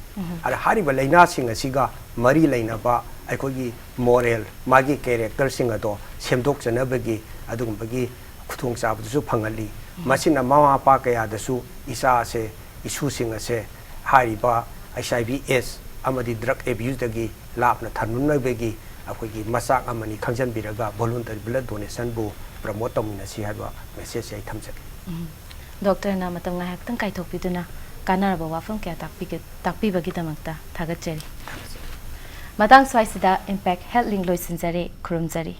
ꯑꯗ ꯍꯥꯏꯔꯤꯕ ꯂꯥꯏꯅꯥꯁꯤꯡ ꯑꯁꯤꯒ ꯃꯔꯤ ꯂꯩꯅꯕ ꯑꯩꯈꯣꯏꯒꯤ ꯃꯣꯔꯦꯜ, ꯃꯥꯒꯤ ꯀꯦꯔꯦꯛꯇꯔꯁꯤꯡ ꯑꯗꯣ ꯁꯦꯝꯗꯣꯛꯆꯅꯕꯒꯤ ꯑꯗꯨꯒꯨꯝꯕꯒꯤ ꯈꯨꯗꯣꯡꯆꯥꯕꯗꯨꯁꯨ ꯐꯪꯍꯜꯂꯤ꯫ ꯃꯁꯤꯅ ꯃꯃꯥ ꯃꯄꯥ ꯀꯌꯥꯗꯁꯨ ꯏꯆꯥ ꯑꯁꯦ, ꯏꯁꯨꯁꯤꯡ ꯑꯁꯦ ꯍꯥꯏꯔꯤꯕ ꯑꯩꯆ ꯑꯥꯏ ꯚꯤ ꯑꯦꯁ ꯑꯃꯗꯤ drug abuseꯗꯒꯤ ꯂꯥꯞꯅ ꯊꯝꯅꯕꯒꯤ ꯑꯩꯈꯣꯏꯒꯤ ꯃꯆꯥꯛ ꯑꯃꯅꯤ꯫ ꯈꯪꯖꯟꯕꯤꯔꯒ voluntary blood donationꯕꯨ promote ꯇꯧꯃꯤꯟꯅꯁꯤ ꯍꯥꯏꯕ messageꯁꯦ ꯑꯩ ꯊꯝꯖꯒꯦ꯫ ꯎꯝ꯫ ꯗꯣꯛꯇꯔꯅ ꯃꯇꯝ ꯉꯥꯏꯍꯥꯛꯇꯪ ꯀꯥꯏꯊꯣꯛꯄꯤꯗꯨꯅ ꯀꯥꯟꯅꯔꯕ ꯋꯥꯐꯝ ꯀꯌꯥ ꯇꯥꯛꯄꯤꯒ-, ꯇꯥꯛꯄꯤꯕꯒꯤꯗꯃꯛꯇ ꯊꯥꯒꯠꯆꯔꯤ꯫ ꯃꯇꯥꯡ ꯁ꯭ꯋꯥꯏꯁꯤꯗ Impact Health Link ꯂꯣꯏꯁꯤꯟꯖꯔꯦ꯫ ꯈꯨꯔꯨꯝꯖꯔꯤ꯫